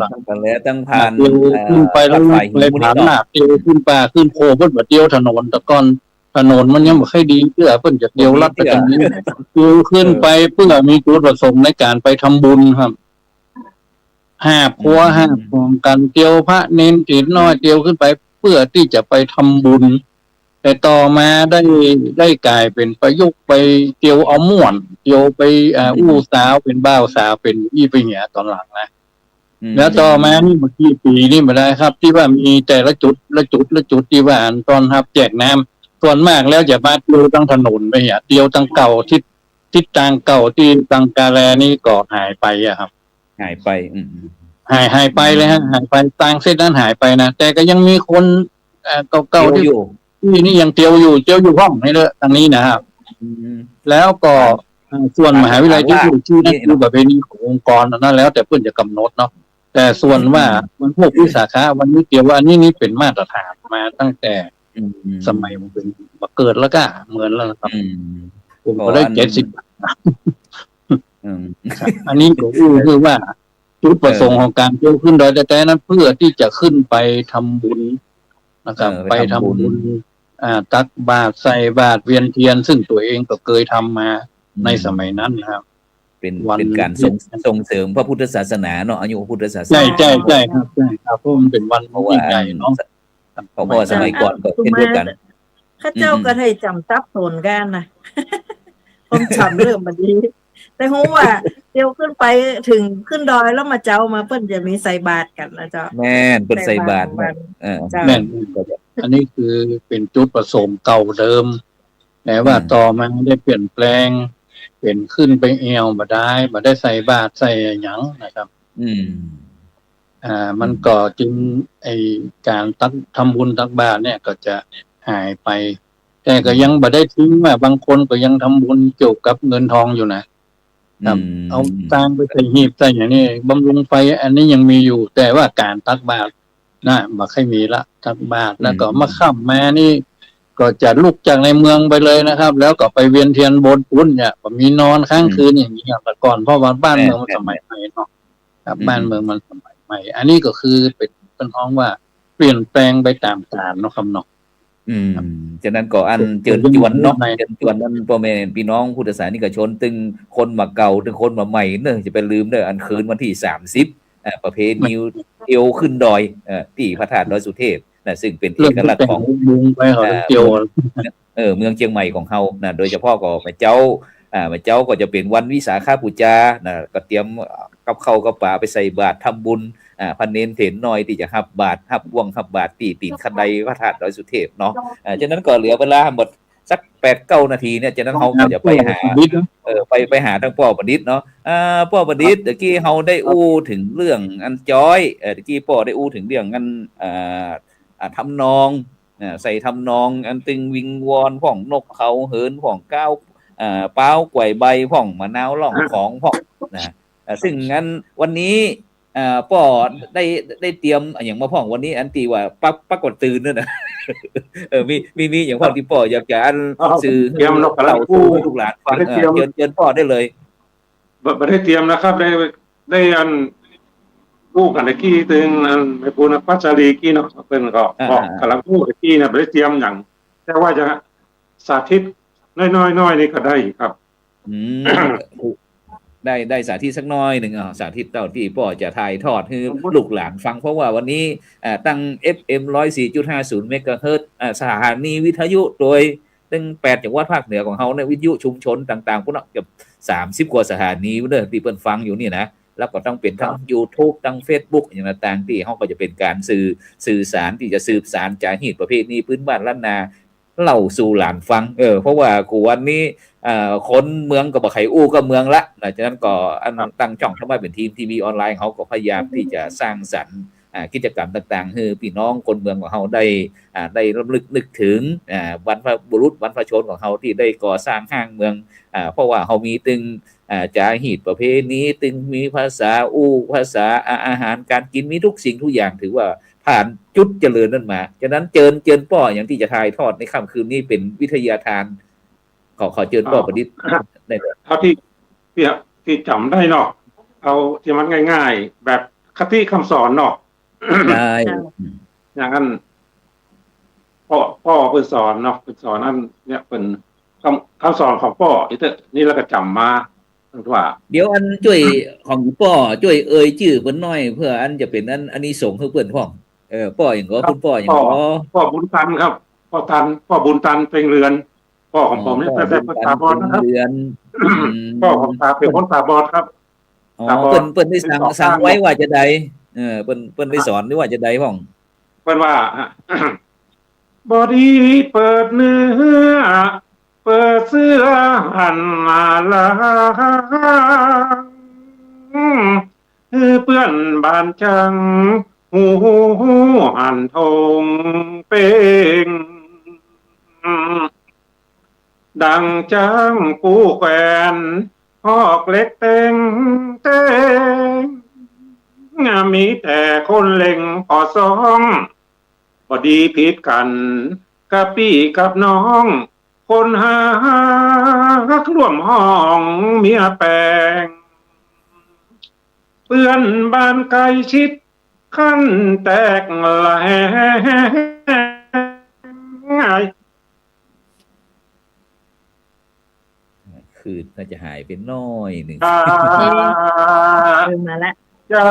ตังกาแล ตังผ่าน เตียวขึ้นไป อ่า แล้ว วัดฝายหิน ไป พญานาค เตียวขึ้นป่าขึ้นเขา เปิ้นบ่เตียวถนน แต่ก่อนถนนมันยังบ่ค่อยดีเตื้อ เปิ้นจะเตียวลัดไปตรงนี้ เตียวขึ้นไปเปื้อมีจุดประสงค์ในก๋านไปทำบุญครับ หาบครัว หาบของกั๋น เตียวพระเณรเถรน้อย เตียวขึ้นไปเปื้อตี้จะไปทำบุญ แต่ต่อมาได้ ได้ก๋ายเป๋นประยุกต์ไปเตียวเอาม่วน เตียวไป อ่า อู้สาว เป๋นบ่าวสาว เป๋นอี้ไปเหียต๋อนหลังนะ แล้วต่อมานี่บ่กี่ปี๋นี่บ่ได้ครับ ตี้ว่ามีแต่ละจุด ละจุด ละจุด ตี้ว่าอันต้อนฮับแจกน้ำ ส่วนมากแล้วจะมาเตียวตังถนนไปเหีย เตียวตังเก่า ทิศ ทิศตางเก่าตี้ตังกาแลนี่ก็หายไปอะครับ หายไป อืม หาย หายไปเลยฮะ หายไป ตางเส้นนั้นหายไปนะ แต่ก็ยังมีคน เอ่อ เก่าๆ เตียวอยู่ ตี้ ตี้นี่ยังเตียวอยู่ เตียวอยู่ห้องนี่เลย ตังนี้นะครับ อืม แล้วก็ เอ่อ ส่วนมหาวิทยาลัยตี้อยู่ตี้นั่น นี่ คือประเพณีขององค์กรอันนั้น แล้วแต่เปิ้นจะกำหนดเนาะ แต่ส่วนว่าวันพวกวิสาขะ วันนี้เตียว อันนี้นี่เป๋นมาตรฐานมาตั้งแต่ อืม สมัยผมเป๋น บ่เกิดแล้วก็เหมือนแล้วนะครับ อืม ผมก็ได้ ก็อัน เจ็ดสิบ อืม ครับ อันนี้ก็อู้คือว่าจุดประสงค์ของก๋านเตียวขึ้นดอยแต๊ๆ นั้น เปื้อตี้จะขึ้นไปทำบุญนะครับ เออ ไปทำบุญ ไปทำบุญ อ่า ตักบาตร ใส่บาตร เวียนเทียน ซึ่งตั๋วเองก็เกยทำมา อืม ในสมัยนั้นนะครับ เป๋น วัน เป๋นก๋านส่ง ส่งเสริมพระพุทธศาสนาเนาะ อายุพระพุทธศาสนา ใช่ ใช่ ใช่ครับ ใช่ครับ เพราะมันเป๋นวัน เพราะว่า ยิ่งใหญ่เนาะ เพราะ เพราะว่าสมัยก่อนก็เช่นเดียวกั๋น ข้าเจ้าก็ได้จ๋ำสับสนกั๋นนะ ความจ๋ำเริ่มบ่ดี แต่ฮู้ว่าเตียวขึ้นไปเถิงขึ้นดอยแล้วมาเจ๊ามาเปิ้นจะมีใส่บาตรกั๋นนะเจ้า แม่น เปิ้นใส่บาตร ใส่บาตร เออ เจ้า แม่น อันนี้คือเป๋นจุดประสงค์เก่าเดิม แต่ว่า อืม ต่อมาได้เปลี่ยนแปลง เป๋นขึ้นไปแอ่วบ่ได้ บ่ได้ใส่บาตรใส่อะหยังนะครับ อืม อ่า มันก็จึง ไอ้ก๋านตัก ทำบุญตักบาตรเนี่ยก็จะหายไป แต่ก็ยังบ่ได้ทิ้งว่า บางคนก็ยังทำบุญเกี่ยวกับเงินทองอยู่นะ ครับ อืม เอาตางค์ไปใส่หีบใส่อย่างนี้ บำรุงไฟ อันนี้ยังมีอยู่ แต่ว่าก๋านตักบาตรนะ บ่ค่อยมีละ ตักบาตร แล้วก็ อืม มาค่ำมานี่ ก็จะลุกจากในเมืองไปเลยนะครับ แล้วก็ไปเวียนเทียนบนปู๊นเนี่ย บ่มีนอนค้างคืนอย่างนี้ แต่ก่อน เพราะว่าบ้านเมืองมันสมัยใหม่เนาะ ครับ อืม บ้านเมืองมันสมัยใหม่ อันนี้ก็คือเป๋น เปิ้นฮ้องว่าเปลี่ยนแปลงไปต๋ามกาลเนาะครับเนาะ อืม ครับ ฉะนั้นก็อันเจิญจวนเนาะ เจิญจวนอันป้อแม่ปี้น้องพุทธศาสนิกชน ตึงคนบ่าเก่า ตึงคนบ่าใหม่เนอะ จะไปลืมเนอะ อันคืนวันตี้สามสิบ อ่า ประเพณีเตียวขึ้นดอย เอ่อ ตี้พระธาตุดอยสุเทพนะ ซึ่งเป๋นเอกลักษณ์ของ เริ่มตั้งแต่หกโมงไปเขา อ่า เตียว เออ เมืองเจียงใหม่ของเฮานะ โดยเฉพาะก็มื้อเจ๊า อ่า มื้อเจ๊าก็จะเป๋นวันวิสาขบูชานะ ก็เตรียมกับข้าวกับป๋าไปใส่บาตรทำบุญ อ่า พระเณรเถรน้อยตี้จะฮับบาตร ฮับบ่วงฮับบาตรตี้ตี๋นคันไดพระธาตุดอยสุเทพเนาะ อ่า ฉะนั้นก็เหลือเวลาหมดสักแปดเก้านาทีเนี่ย ฉะนั้นเฮาก็จะไปหา เออ ไป ไปหาตางป้อประดิษฐ์เนาะ อ่า ป้อประดิษฐ์ ตะกี้เฮาได้อู้เถิงเรื่องอันจ๊อย เออ ตะกี้ป้อได้อู้เถิงเรื่องอัน อ่า อ่า ทำนอง อ่า ใส่ทำนองอันตึงวิงวอนพ่อง นกเขาเหินพ่อง ก้าว อ่า ป๊าวไกว่ใบพ่อง มะนาวร้องของพ่องนะ อ่า ซึ่งอันวันนี้ อ่า ป้อได้ ได้เตรียมอะหยังมาพ่องวันนี้ อันตี้ว่าปัก ปักกดตื่นนั่นนะ เออ มี มี มีอะหยังพ่องตี้ป้ออยากจะอัน เอ้า สื่อ เตรียมนกกำลัง เล่าสู่ อู้ หื้อลูกหลานฟัง บ่ได้เตรียม เออ เจิญ เจิญป้อได้เลย บ่ บ่ได้เตรียมนะครับ ได้ ได้อัน อู้กั๋นตะกี้ตึงอันแม่ครูนักปราชญ์สาลีกี้เนาะ เปิ้นก็ อ่า บอก อ่า กำลังอู้ตะกี้เนี่ย บ่ได้เตรียมหยัง แต่ว่าจะสาธิตน้อยๆ น้อยนี่ก็ได้ครับ อืม ได้ ได้สาธิตสักน้อยนึ่ง อ่า สาธิตเต้าตี้ป้อจะถ่ายทอดหื้อลูกหลานฟัง เพราะว่าวันนี้ อ่า ตั้ง เอฟเอ็ม ร้อยสี่จุดห้าศูนย์ เมกะเฮิรตซ์ อ่า สถานีวิทยุโดย ตึงแปดจังหวัดภาคเหนือของเฮาเนี่ย วิทยุชุมชนต่างๆ ปู๊นเนาะ เกือบสามสิบกว่าสถานีเด้อ ตี้เปิ้นฟังอยู่นี่นะ แล้วก็ต้องเป๋นทั้ง ครับ ยูทูบ ทั้งเฟซบุ๊ก อะหยังต่างๆ ตี้เฮาก็จะเป๋นก๋านสื่อ สื่อสารตี้จะสืบสานจารีตประเพณีพื้นบ้านล้านนา เล่าสู่หลานฟัง เออ เพราะว่ากูวันนี้ เอ่อ คนเมืองก็บ่ใค่อู้กับเมืองละนะ ฉะนั้นก็อัน ครับ ตั้งจ้องธรรมะเป๋นทีม ทีวีออนไลน์ เฮาก็พยายามตี้จะสร้างสรรค์ อ่า กิจกรรมต่างๆ หื้อปี้น้องคนเมืองของเฮาได้ อ่า ได้รำลึกนึกเถิง อ่า บรรพบุรุษบรรพชนของเฮาตี้ได้ก่อสร้างฮ้างเมือง อ่า เพราะว่าเฮามีตึง อ่า จ๋าฮีตประเพณี ตึงมีภาษาอู้ ภาษา อ่า อาหารก๋านกิ๋น มีกู้สิ่งกู้อย่าง ถือว่าผ่านจุดเจริญนั้นมา ฉะนั้นเจิญ เจิญป้อ อย่างตี้จะถ่ายทอดในค่ำคืนนี้เป๋นวิทยาทาน ขอ ขอเจิญป้อ อ้าว ประดิษฐ์ได้เลย เต้าตี้ ตี้ ตี้จ๋ำได้เนาะ เอาตี้มันง่ายๆ แบบคติคำสอนเนาะ ได้ อย่างนั้น ป้อ ป้อเปิ้นสอนเนาะ เปิ้นสอนอันเนี่ย เปิ้น คำ คำสอนของป้อ อีเต๊อะ นี่แล้วก็จ๋ำมา ว่า เดี๋ยวอันจ้วย ของป้อจ้วยเอ่ยจื้อเปิ้นหน้อย เปื้ออันจะเป๋นอัน อานิสงส์หื้อเปิ้นพ่อง เออ ป้อหยังก่อ ครับ คุณป้อหยังก่อ ป้อ ป้อบุญตันครับ ป้อตัน ป้อบุญตัน เพ็งเรือน ป้อของผมเนี่ย อ๋อ ป้อบุญตัน เป๋นคนต๋าบอดนะครับ เพ็งเรือน อืม ป้อของต๋า เป๋นคนต๋าบอดครับ อ๋อ ต๋าบอด เปิ้น เปิ้นได้สั่ง สองข้าง สั่งไว้ว่าจะใด เออ เปิ้น เปิ้นได้สอนหรือว่าจะใดพ่อง เปิ้นว่า บ่ดีเปิดเนื้อ เปิดเสื้อหันหลัง หื้อเปื้อนบ้านจั้งฮู้หันท่งเป่ง ดังจั้งปูแขวนหอกเหล็กเต็งเต็ง มีแต่คนเล็งผ่อส่อง บ่ดีผิดกั๋นกับปี้กับน้อง คนฮักร่วมห้องเมียแป๋ง เปื้อนบ้านใก้ชิดขั้นแตกแหลง คลื่นน่าจะหายไปหน้อยหนึ่ง อ่า เออ มาละ เจ้า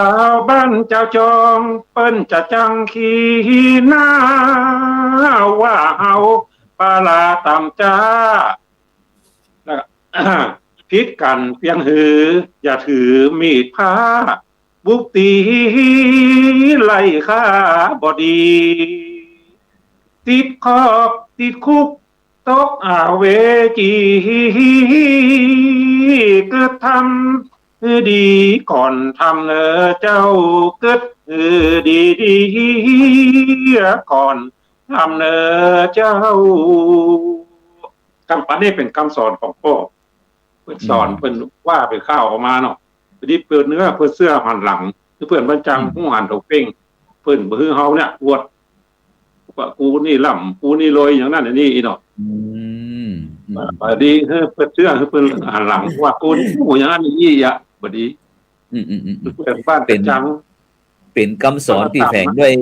บ้านเจ้าจอง เปิ้นจะจั้งขี้หน้า ว่าเฮาปลาร้าต๋ำจ๊า แล้วก็ ผิดกั๋นเปียงหือ อย่าถือมีดพระ บุกตี๋ไล่ฆ่าบ่ดี ติดคอกติดคุก ตกอเวจี กึ๊ดทำดีก่อนทำเน่อเจ้า กึ๊ดดีดีก่อนทำเน่อเจ้า กำ อันนี้เป๋นกำสอนของป้อ เปิ้นสอน อืม เปิ้นว่าเป๋นข่าวออกมาเนาะ บ่ดีเปิดเนื้อ เปิดเสื้อหันหลัง คือเปื้อนบ้านจั้ง อืม ฮู้หันท่งเป่ง เปิ้นบ่หื้อเฮาเนี่ยอวด ว่ากูนี่ล่ำ กูนี่รวย อย่างนั้นอย่างนี้อีกเนาะ อืม อืม บ่ดี หื้อเปิดเสื้อ หื้อเปิ้นหันหลัง ว่ากูนี่ฮู้อย่างนั้นอย่างนี้อะ บ่ดี อืม อืม อืม อืม เปิ้นบ้าน เป๋น จั้ง เป๋นกำสอนตี้แฝงด้วย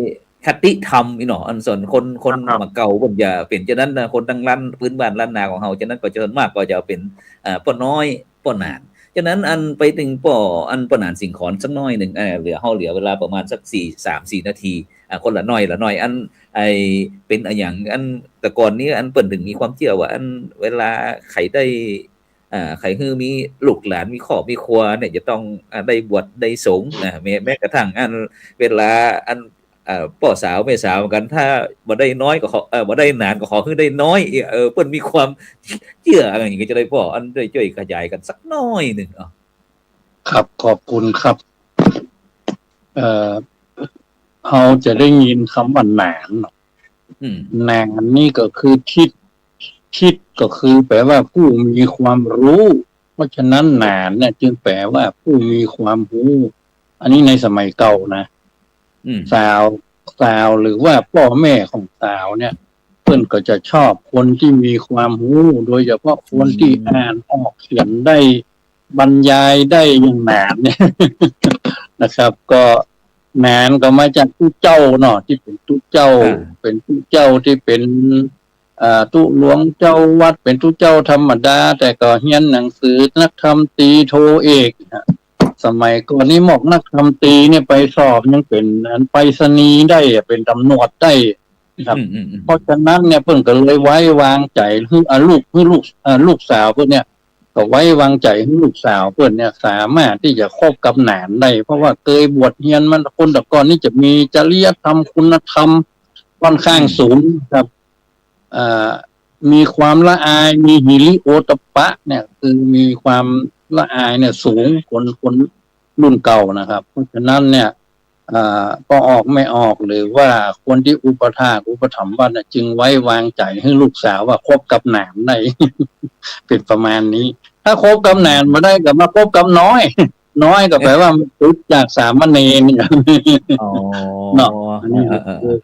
คติธรรมอีกเนาะ อันส่วนคน คน ครับ บ่าเก่าเปิ้นจะเป๋นจานั้นนะ คนตังล้าน ปื๊นบ้านล้านนาของเฮา จานั้นก็จะส่วนมากก็จะเป๋น อ่า ป้อน้อย ป้อหนาน จานั้นอันไปเถิงป้อ อันป้อหนานสิงขอนสักหน้อยนึ่ง อ่า เหลือ เฮาเหลือเวลาประมาณสักสี่ สามสี่นาที อ่า คนละหน้อยละหน้อย อัน ไอ้ เป๋นอะหยัง อันแต่ก่อนนี้อันเปิ้นเถิงมีความเจื้อว่า อันเวลาใผได้ อ่า ใผหื้อมีลูกหลาน มีครอบมีครัวเนี่ย จะต้อง อ่า ได้บวชได้สงฆ์นะ แม้ แม้กระทั่งอันเวลาอัน เอ่อ ป้อสาวแม่สาวกั๋น ถ้าบ่ได้น้อยก็ขอ เอ่อ บ่ได้หนานก็ขอหื้อได้น้อย เออ เปิ้นมีความเจื้ออะหยังก็จะได้ ป้ออันได้จ้วยขยายกั๋นสักหน้อยนึ่ง เอ้า ครับ ขอบคุณครับ เอ่อ เฮาจะได้ยินกำว่าหนานเนาะ อืม หนานนี่ก็คือทิด ทิดก็คือแปลว่าผู้มีความฮู้ เพราะฉะนั้นหนานเนี่ยจึงแปลว่าผู้มีความฮู้ อันนี้ในสมัยเก่านะ อืม สาว สาวหรือว่าป้อแม่ของสาวเนี่ย เปิ้นก็จะชอบคนตี้มีความฮู้ โดยเฉพาะคนตี้ อืม อ่านออกเขียนได้ บรรยายได้อย่างหนานเนี่ย นะครับ ก็หนานก็มาจากตุ๊เจ้าเนาะ ตี้เป๋นตุ๊เจ้า อ่า เป๋นตุ๊เจ้าตี้เป๋น เอ่อ ตุ๊หลวงเจ้าวัด เป๋นตุ๊เจ้าธรรมดา แต่ก็เฮียนหนังสือนักธรรมตรีโทเอกนะ สมัยก่อนนี่หมวกนักธรรมตรีเนี่ยไปสอบยังเป๋นอันไปรษณีย์ได้อะ เป๋นต๋ำรวจได้นะครับ อืม อืม อืม เพราะฉะนั้นเนี่ยเปิ้นก็เลยไว้วางใจ๋หื้อ อ่า ลูก หื้อลูก อ่า ลูกสาวเปิ้นเนี่ย ก็ไว้วางใจ๋หื้อลูกสาวเปิ้นเนี่ยสามารถตี้จะคบกับหนานได้ เพราะว่าเกยบวชเฮียนมา คนแต่ก่อนนี่จะมีจริยธรรมคุณธรรมค่อนข้าง อืม สูงครับ เอ่อ มีความละอาย มีหิริโอตตัปปะเนี่ย คือมีความละอายเนี่ยสูง คน คนรุ่นเก่านะครับ เพราะฉะนั้นเนี่ย อ่า ป้อออกแม่ออก หรือว่าคนตี้อุปถากอุปถัมภ์วัดน่ะ จึงไว้วางใจ๋หื้อลูกสาวว่าคบกับหนานได้ เป๋นประมาณนี้ ถ้าคบกับหนานบ่ได้ก็มาคบกับน้อย น้อยก็แป๋ว่าติดจากสามเณรเนี่ย อ๋อ เนาะ อันนี้ เออ เออ เออ คือ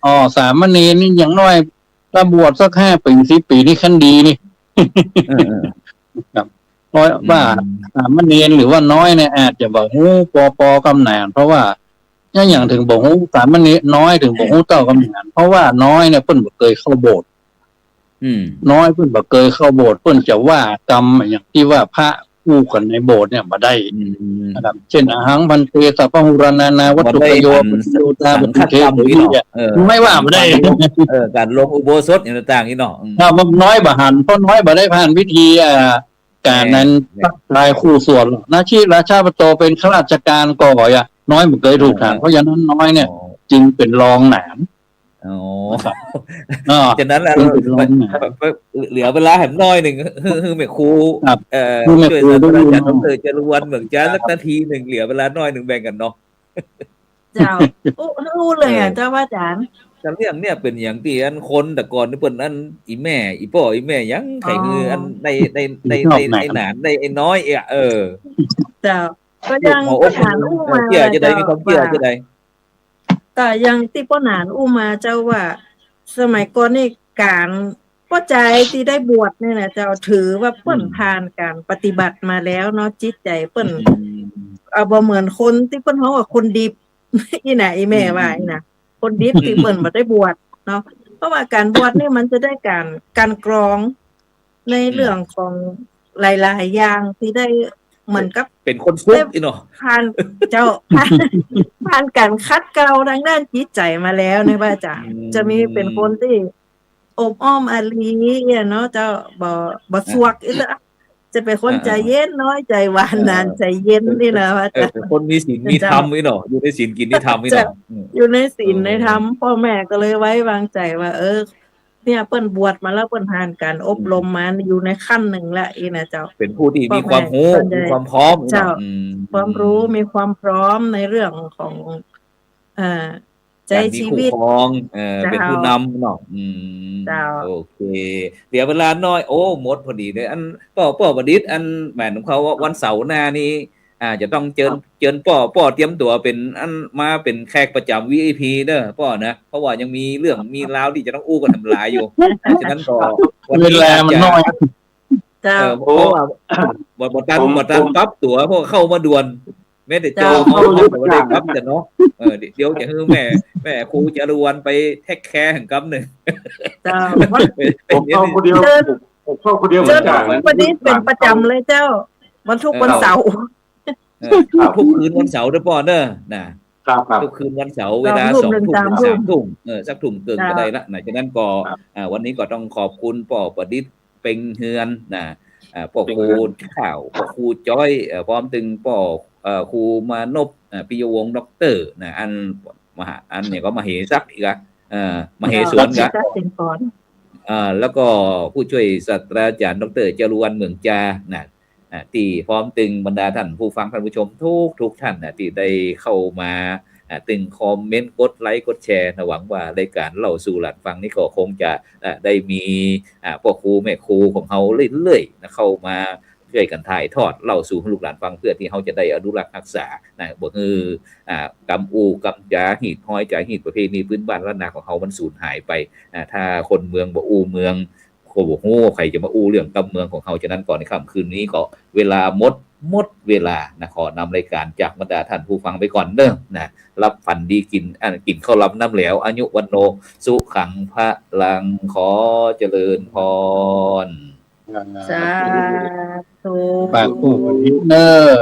อ๋อ สามเณรนี่อย่างน้อย ถ้าบวชสักห้าปี๋ สิบปี๋นี่คันดีนี่ เออ เออ ครับ เพราะว่า อืม สามเณรหรือว่าน้อยเนี่ย อาจจะบ่ฮู้ปอปอกับหนาน เพราะว่าอย่าง อย่างเถิงบ่ฮู้ สามเณรน้อยเถิงบ่ฮู้เต้ากับหนาน เพราะว่าน้อยเนี่ยเปิ้นบ่เกยเข้าโบสถ์ อืม น้อยเปิ้นบ่เกยเข้าโบสถ์ เปิ้นจะว่ากำอย่างตี้ว่าพระอู้กั๋นในโบสถ์เนี่ยบ่ได้ อืม นะครับ เช่น อหังภันเต สัพพะหุรานานาวัตถุปโย บ่ได้ อัน ปัจจโยตา สังฆกรรม ปัจจุเท นี่เนาะ เออ ไม่ว่าบ่ได้ เออ ก๋านลงอุโบสถอย่างต่างๆ นี่เนาะ อืม ถ้ามันน้อยบ่หัน เพราะน้อยบ่ได้ผ่านวิธี อ่า ก๋านนั้น เออ ทักทายคู่สวด นาชิราชาปโต เป๋นข้าราชการก่ออะ น้อยบ่เกยถูกถาม เออ เพราะฉะนั้นน้อยเนี่ย อ๋อ จึงเป๋นรองหนาน อ๋อ นะครับ อ่า ฉะนั้นแล้ว จึงเป๋นรองหนาน เหลือเวลาแหมน้อยนึ่ง หื้อ หื้อแม่ครู ครับ เอ่อ หื้อแม่ครู ช่วยศาสตราจารย์ ได้ยิน ดอกเตอร์ จารุวรรณ เมืองจา ครับ สักนาทีนึ่ง เหลือเวลาน้อยนึ่ง แบ่งกั๋นเนาะ เจ้า อู้ อู้เลยอะ เออ เจ้าพระอาจารย์ แต่เรื่องเนี่ยเป๋นอย่างตี้อันคนแต่ก่อนนี่เปิ้นอัน อี่แม่ อี่ป้อ อี่แม่ ยังใค่หื้อ อ๋อ อัน ได้ ได้ ได้ ได้ ได้หนาน ได้ไอ้น้อยอะ เออ เจ้า ก็ยัง ลูกหัวอก ก็ถามอู้มา เออ เจื้อจะได้ เจ้า มีความเจื้อ ว่า จะได้ ก็อย่างตี้ป้อหนานอู้มาเจ้าว่า สมัยก่อนนี่ก๋านป้อใจ๋ตี้ได้บวชเนี่ยนะเจ้า ถือว่าเปิ้น อืม ผ่านก๋านปฏิบัติมาแล้วเนาะ จิตใจ๋เปิ้น อืม เอ่อ บ่เหมือนคนตี้เปิ้นฮ้องว่าคนดิบ อี้นะ อี้แม่ อืม ว่าอี้นะ คนดิบตี้เปิ้นบ่ได้บวชเนาะ เพราะว่าก๋านบวชนี่มันจะได้ก๋าน ก๋านกรอง ในเรื่องของหลายๆ อย่างตี้ได้เหมือนกับ เป๋นคนฝึก ได้ อี้เนาะ ผ่าน เจ้า ผ่าน ผ่านก๋านขัดเกลาตางด้านจิตใจ๋มาแล้วเนี่ย พระอาจารย์ อืม จะมีเป๋นคนตี้อบอ้อมอารีอะเนาะเจ้า บ่ บ่สวก อ่า อี้เจ้า จะเป๋นคน อ่า ใจ๋เย็น น้อยใจ๋หวาน อ่า หนานใจ๋เย็น นี่นะ พระอาจารย์ เออ เป๋นคนมีศีล เจ้า มีธรรม อี้เนาะ อยู่ในศีลกินในธรรม อี้เนาะ เจ้า อืม อยู่ในศีลในธรรม เออ ป้อแม่ก็เลยไว้วางใจ๋ว่า เออ เนี่ยเปิ้นบวชมาแล้ว เปิ้นผ่านก๋านอบรมมา อืม อยู่ในขั้นนึ่งแล้ว อี้นะเจ้า เป๋นผู้ตี้มีความฮู้ ป้อแม่ส่วนใหญ่ มีความพร้อม เจ้า เนาะ อืม ความรู้ อืม มีความพร้อมในเรื่องของ เอ่อ ใจ๊ ก๋านมี ชีวิต คู่ครอง เอ่อ เจ้า เป๋นผู้นำเนาะ อืม เจ้า โอเค เหลือเวลาน้อย โอ้ หมดพอดีเลย อัน ป้อ ป้อประดิษฐ์ อัน หมายถึงเขาว่าวันเสาร์หน้านี้ อ่า จะต้องเจิญ ครับ เจิญป้อ ป้อเตรียมตั๋วเป๋นอัน มาเป๋นแขกประจ๋ำ วีไอพี เน้อป้อนะ เพราะว่ายังมีเรื่องมีราวตี้จะต้องอู้กั๋นแหมหลายอยู่ ฉะนั้นก็ ครับ วันนี้ เวลามันน้อย อาจจะ เจ้า เออ เพราะว่า บ่ บ่ตัน ผม บ่ตัน ผม ปรับตั๋ว เพราะเข้ามาด่วน แม้แต่ เจ้า จอ เขาก็บ่ได้ปรับจ้ะเนาะ เออ เดี๋ยวจะหื้อแม่ แม่ครูจารุวรรณไปเทคแคร์หื้อกำนึ่ง เจ้า ไป ไป ผมเข้าคนเดียว เชิญ ผมเข้าคนเดียวเหมือนกัน เชิญคุณประดิษฐ์เป๋นประจ๋ำเลยเจ้า วันศุกร์ เออ วันเสาร์ เออ ครับ ทุกคืนวันเสาร์เน้อป้อเน้อ นะ ครับ ครับ ทุกคืนวันเสาร์ เวลา สองทุ่ม สองทุ่ม ถึง สามทุ่ม สามทุ่ม เออ สักทุ่มเกิ่ง เจ้า ก็ได้ละนะ ฉะนั้นก็ ครับ อ่า วันนี้ก็ต้องขอบคุณป้อประดิษฐ์ เป็งเฮือนนะ อ่า ป้อครูข้าว ป้อครูจ้อย เอ่อ พร้อมตึงป้อ เอ่อ ครูมานพ อ่า ปิยวงศ์ ด็อกเตอร์นะ อันมหา อันเนี่ยก็มเหสักอีกอะ เอ่อ มเหสวนกะ เจ้า เอ่อ แล้วก็ผู้ช่วยศาสตราจารย์ ด็อกเตอร์ จารุวรรณ เมืองจานะ อ่า ตี้พร้อมตึงบรรดาท่านผู้ฟังท่านผู้ชมทุกๆ ท่านนะ ตี้ได้เข้ามา อ่า ตึงคอมเมนต์ กดไลก์ กดแชร์นะ หวังว่ารายก๋านเล่าสู่หลานฟังนี่ก็คงจะ อ่า ได้มี อ่า ป้อครูแม่ครูของเฮาเรื่อยๆ นะ เข้ามาช่วยกั๋นถ่ายทอดเล่าสู่หื้อลูกหลานฟัง เปื้อตี้เฮาจะได้อนุรักษ์ฮักษานะ บ่หื้อ อ่า กำอู้กำจ๋า ฮีตฮอยจ๋า ฮีตประเพณีพื้นบ้านล้านนาของเฮามันสูญหายไป อ่า ถ้าคนเมืองบ่อู้เมือง ก็บ่ฮู้ใผจะมาอู้เรื่องกำเมืองของเฮา ฉะนั้นก็ในค่ำคืนนี้ก็เวลาหมด หมดเวลานะ ขอนำรายก๋านจากบรรดาท่านผู้ฟังไปก่อนเน้อนะ หลับฝันดี กิ๋น อ่า กิ๋นข้าวหลามน้ำแหลว อายุวัณโณ สุขัง พลัง ขอเจริญพร สาธุ ฝากป้อประดิษฐ์เน้อ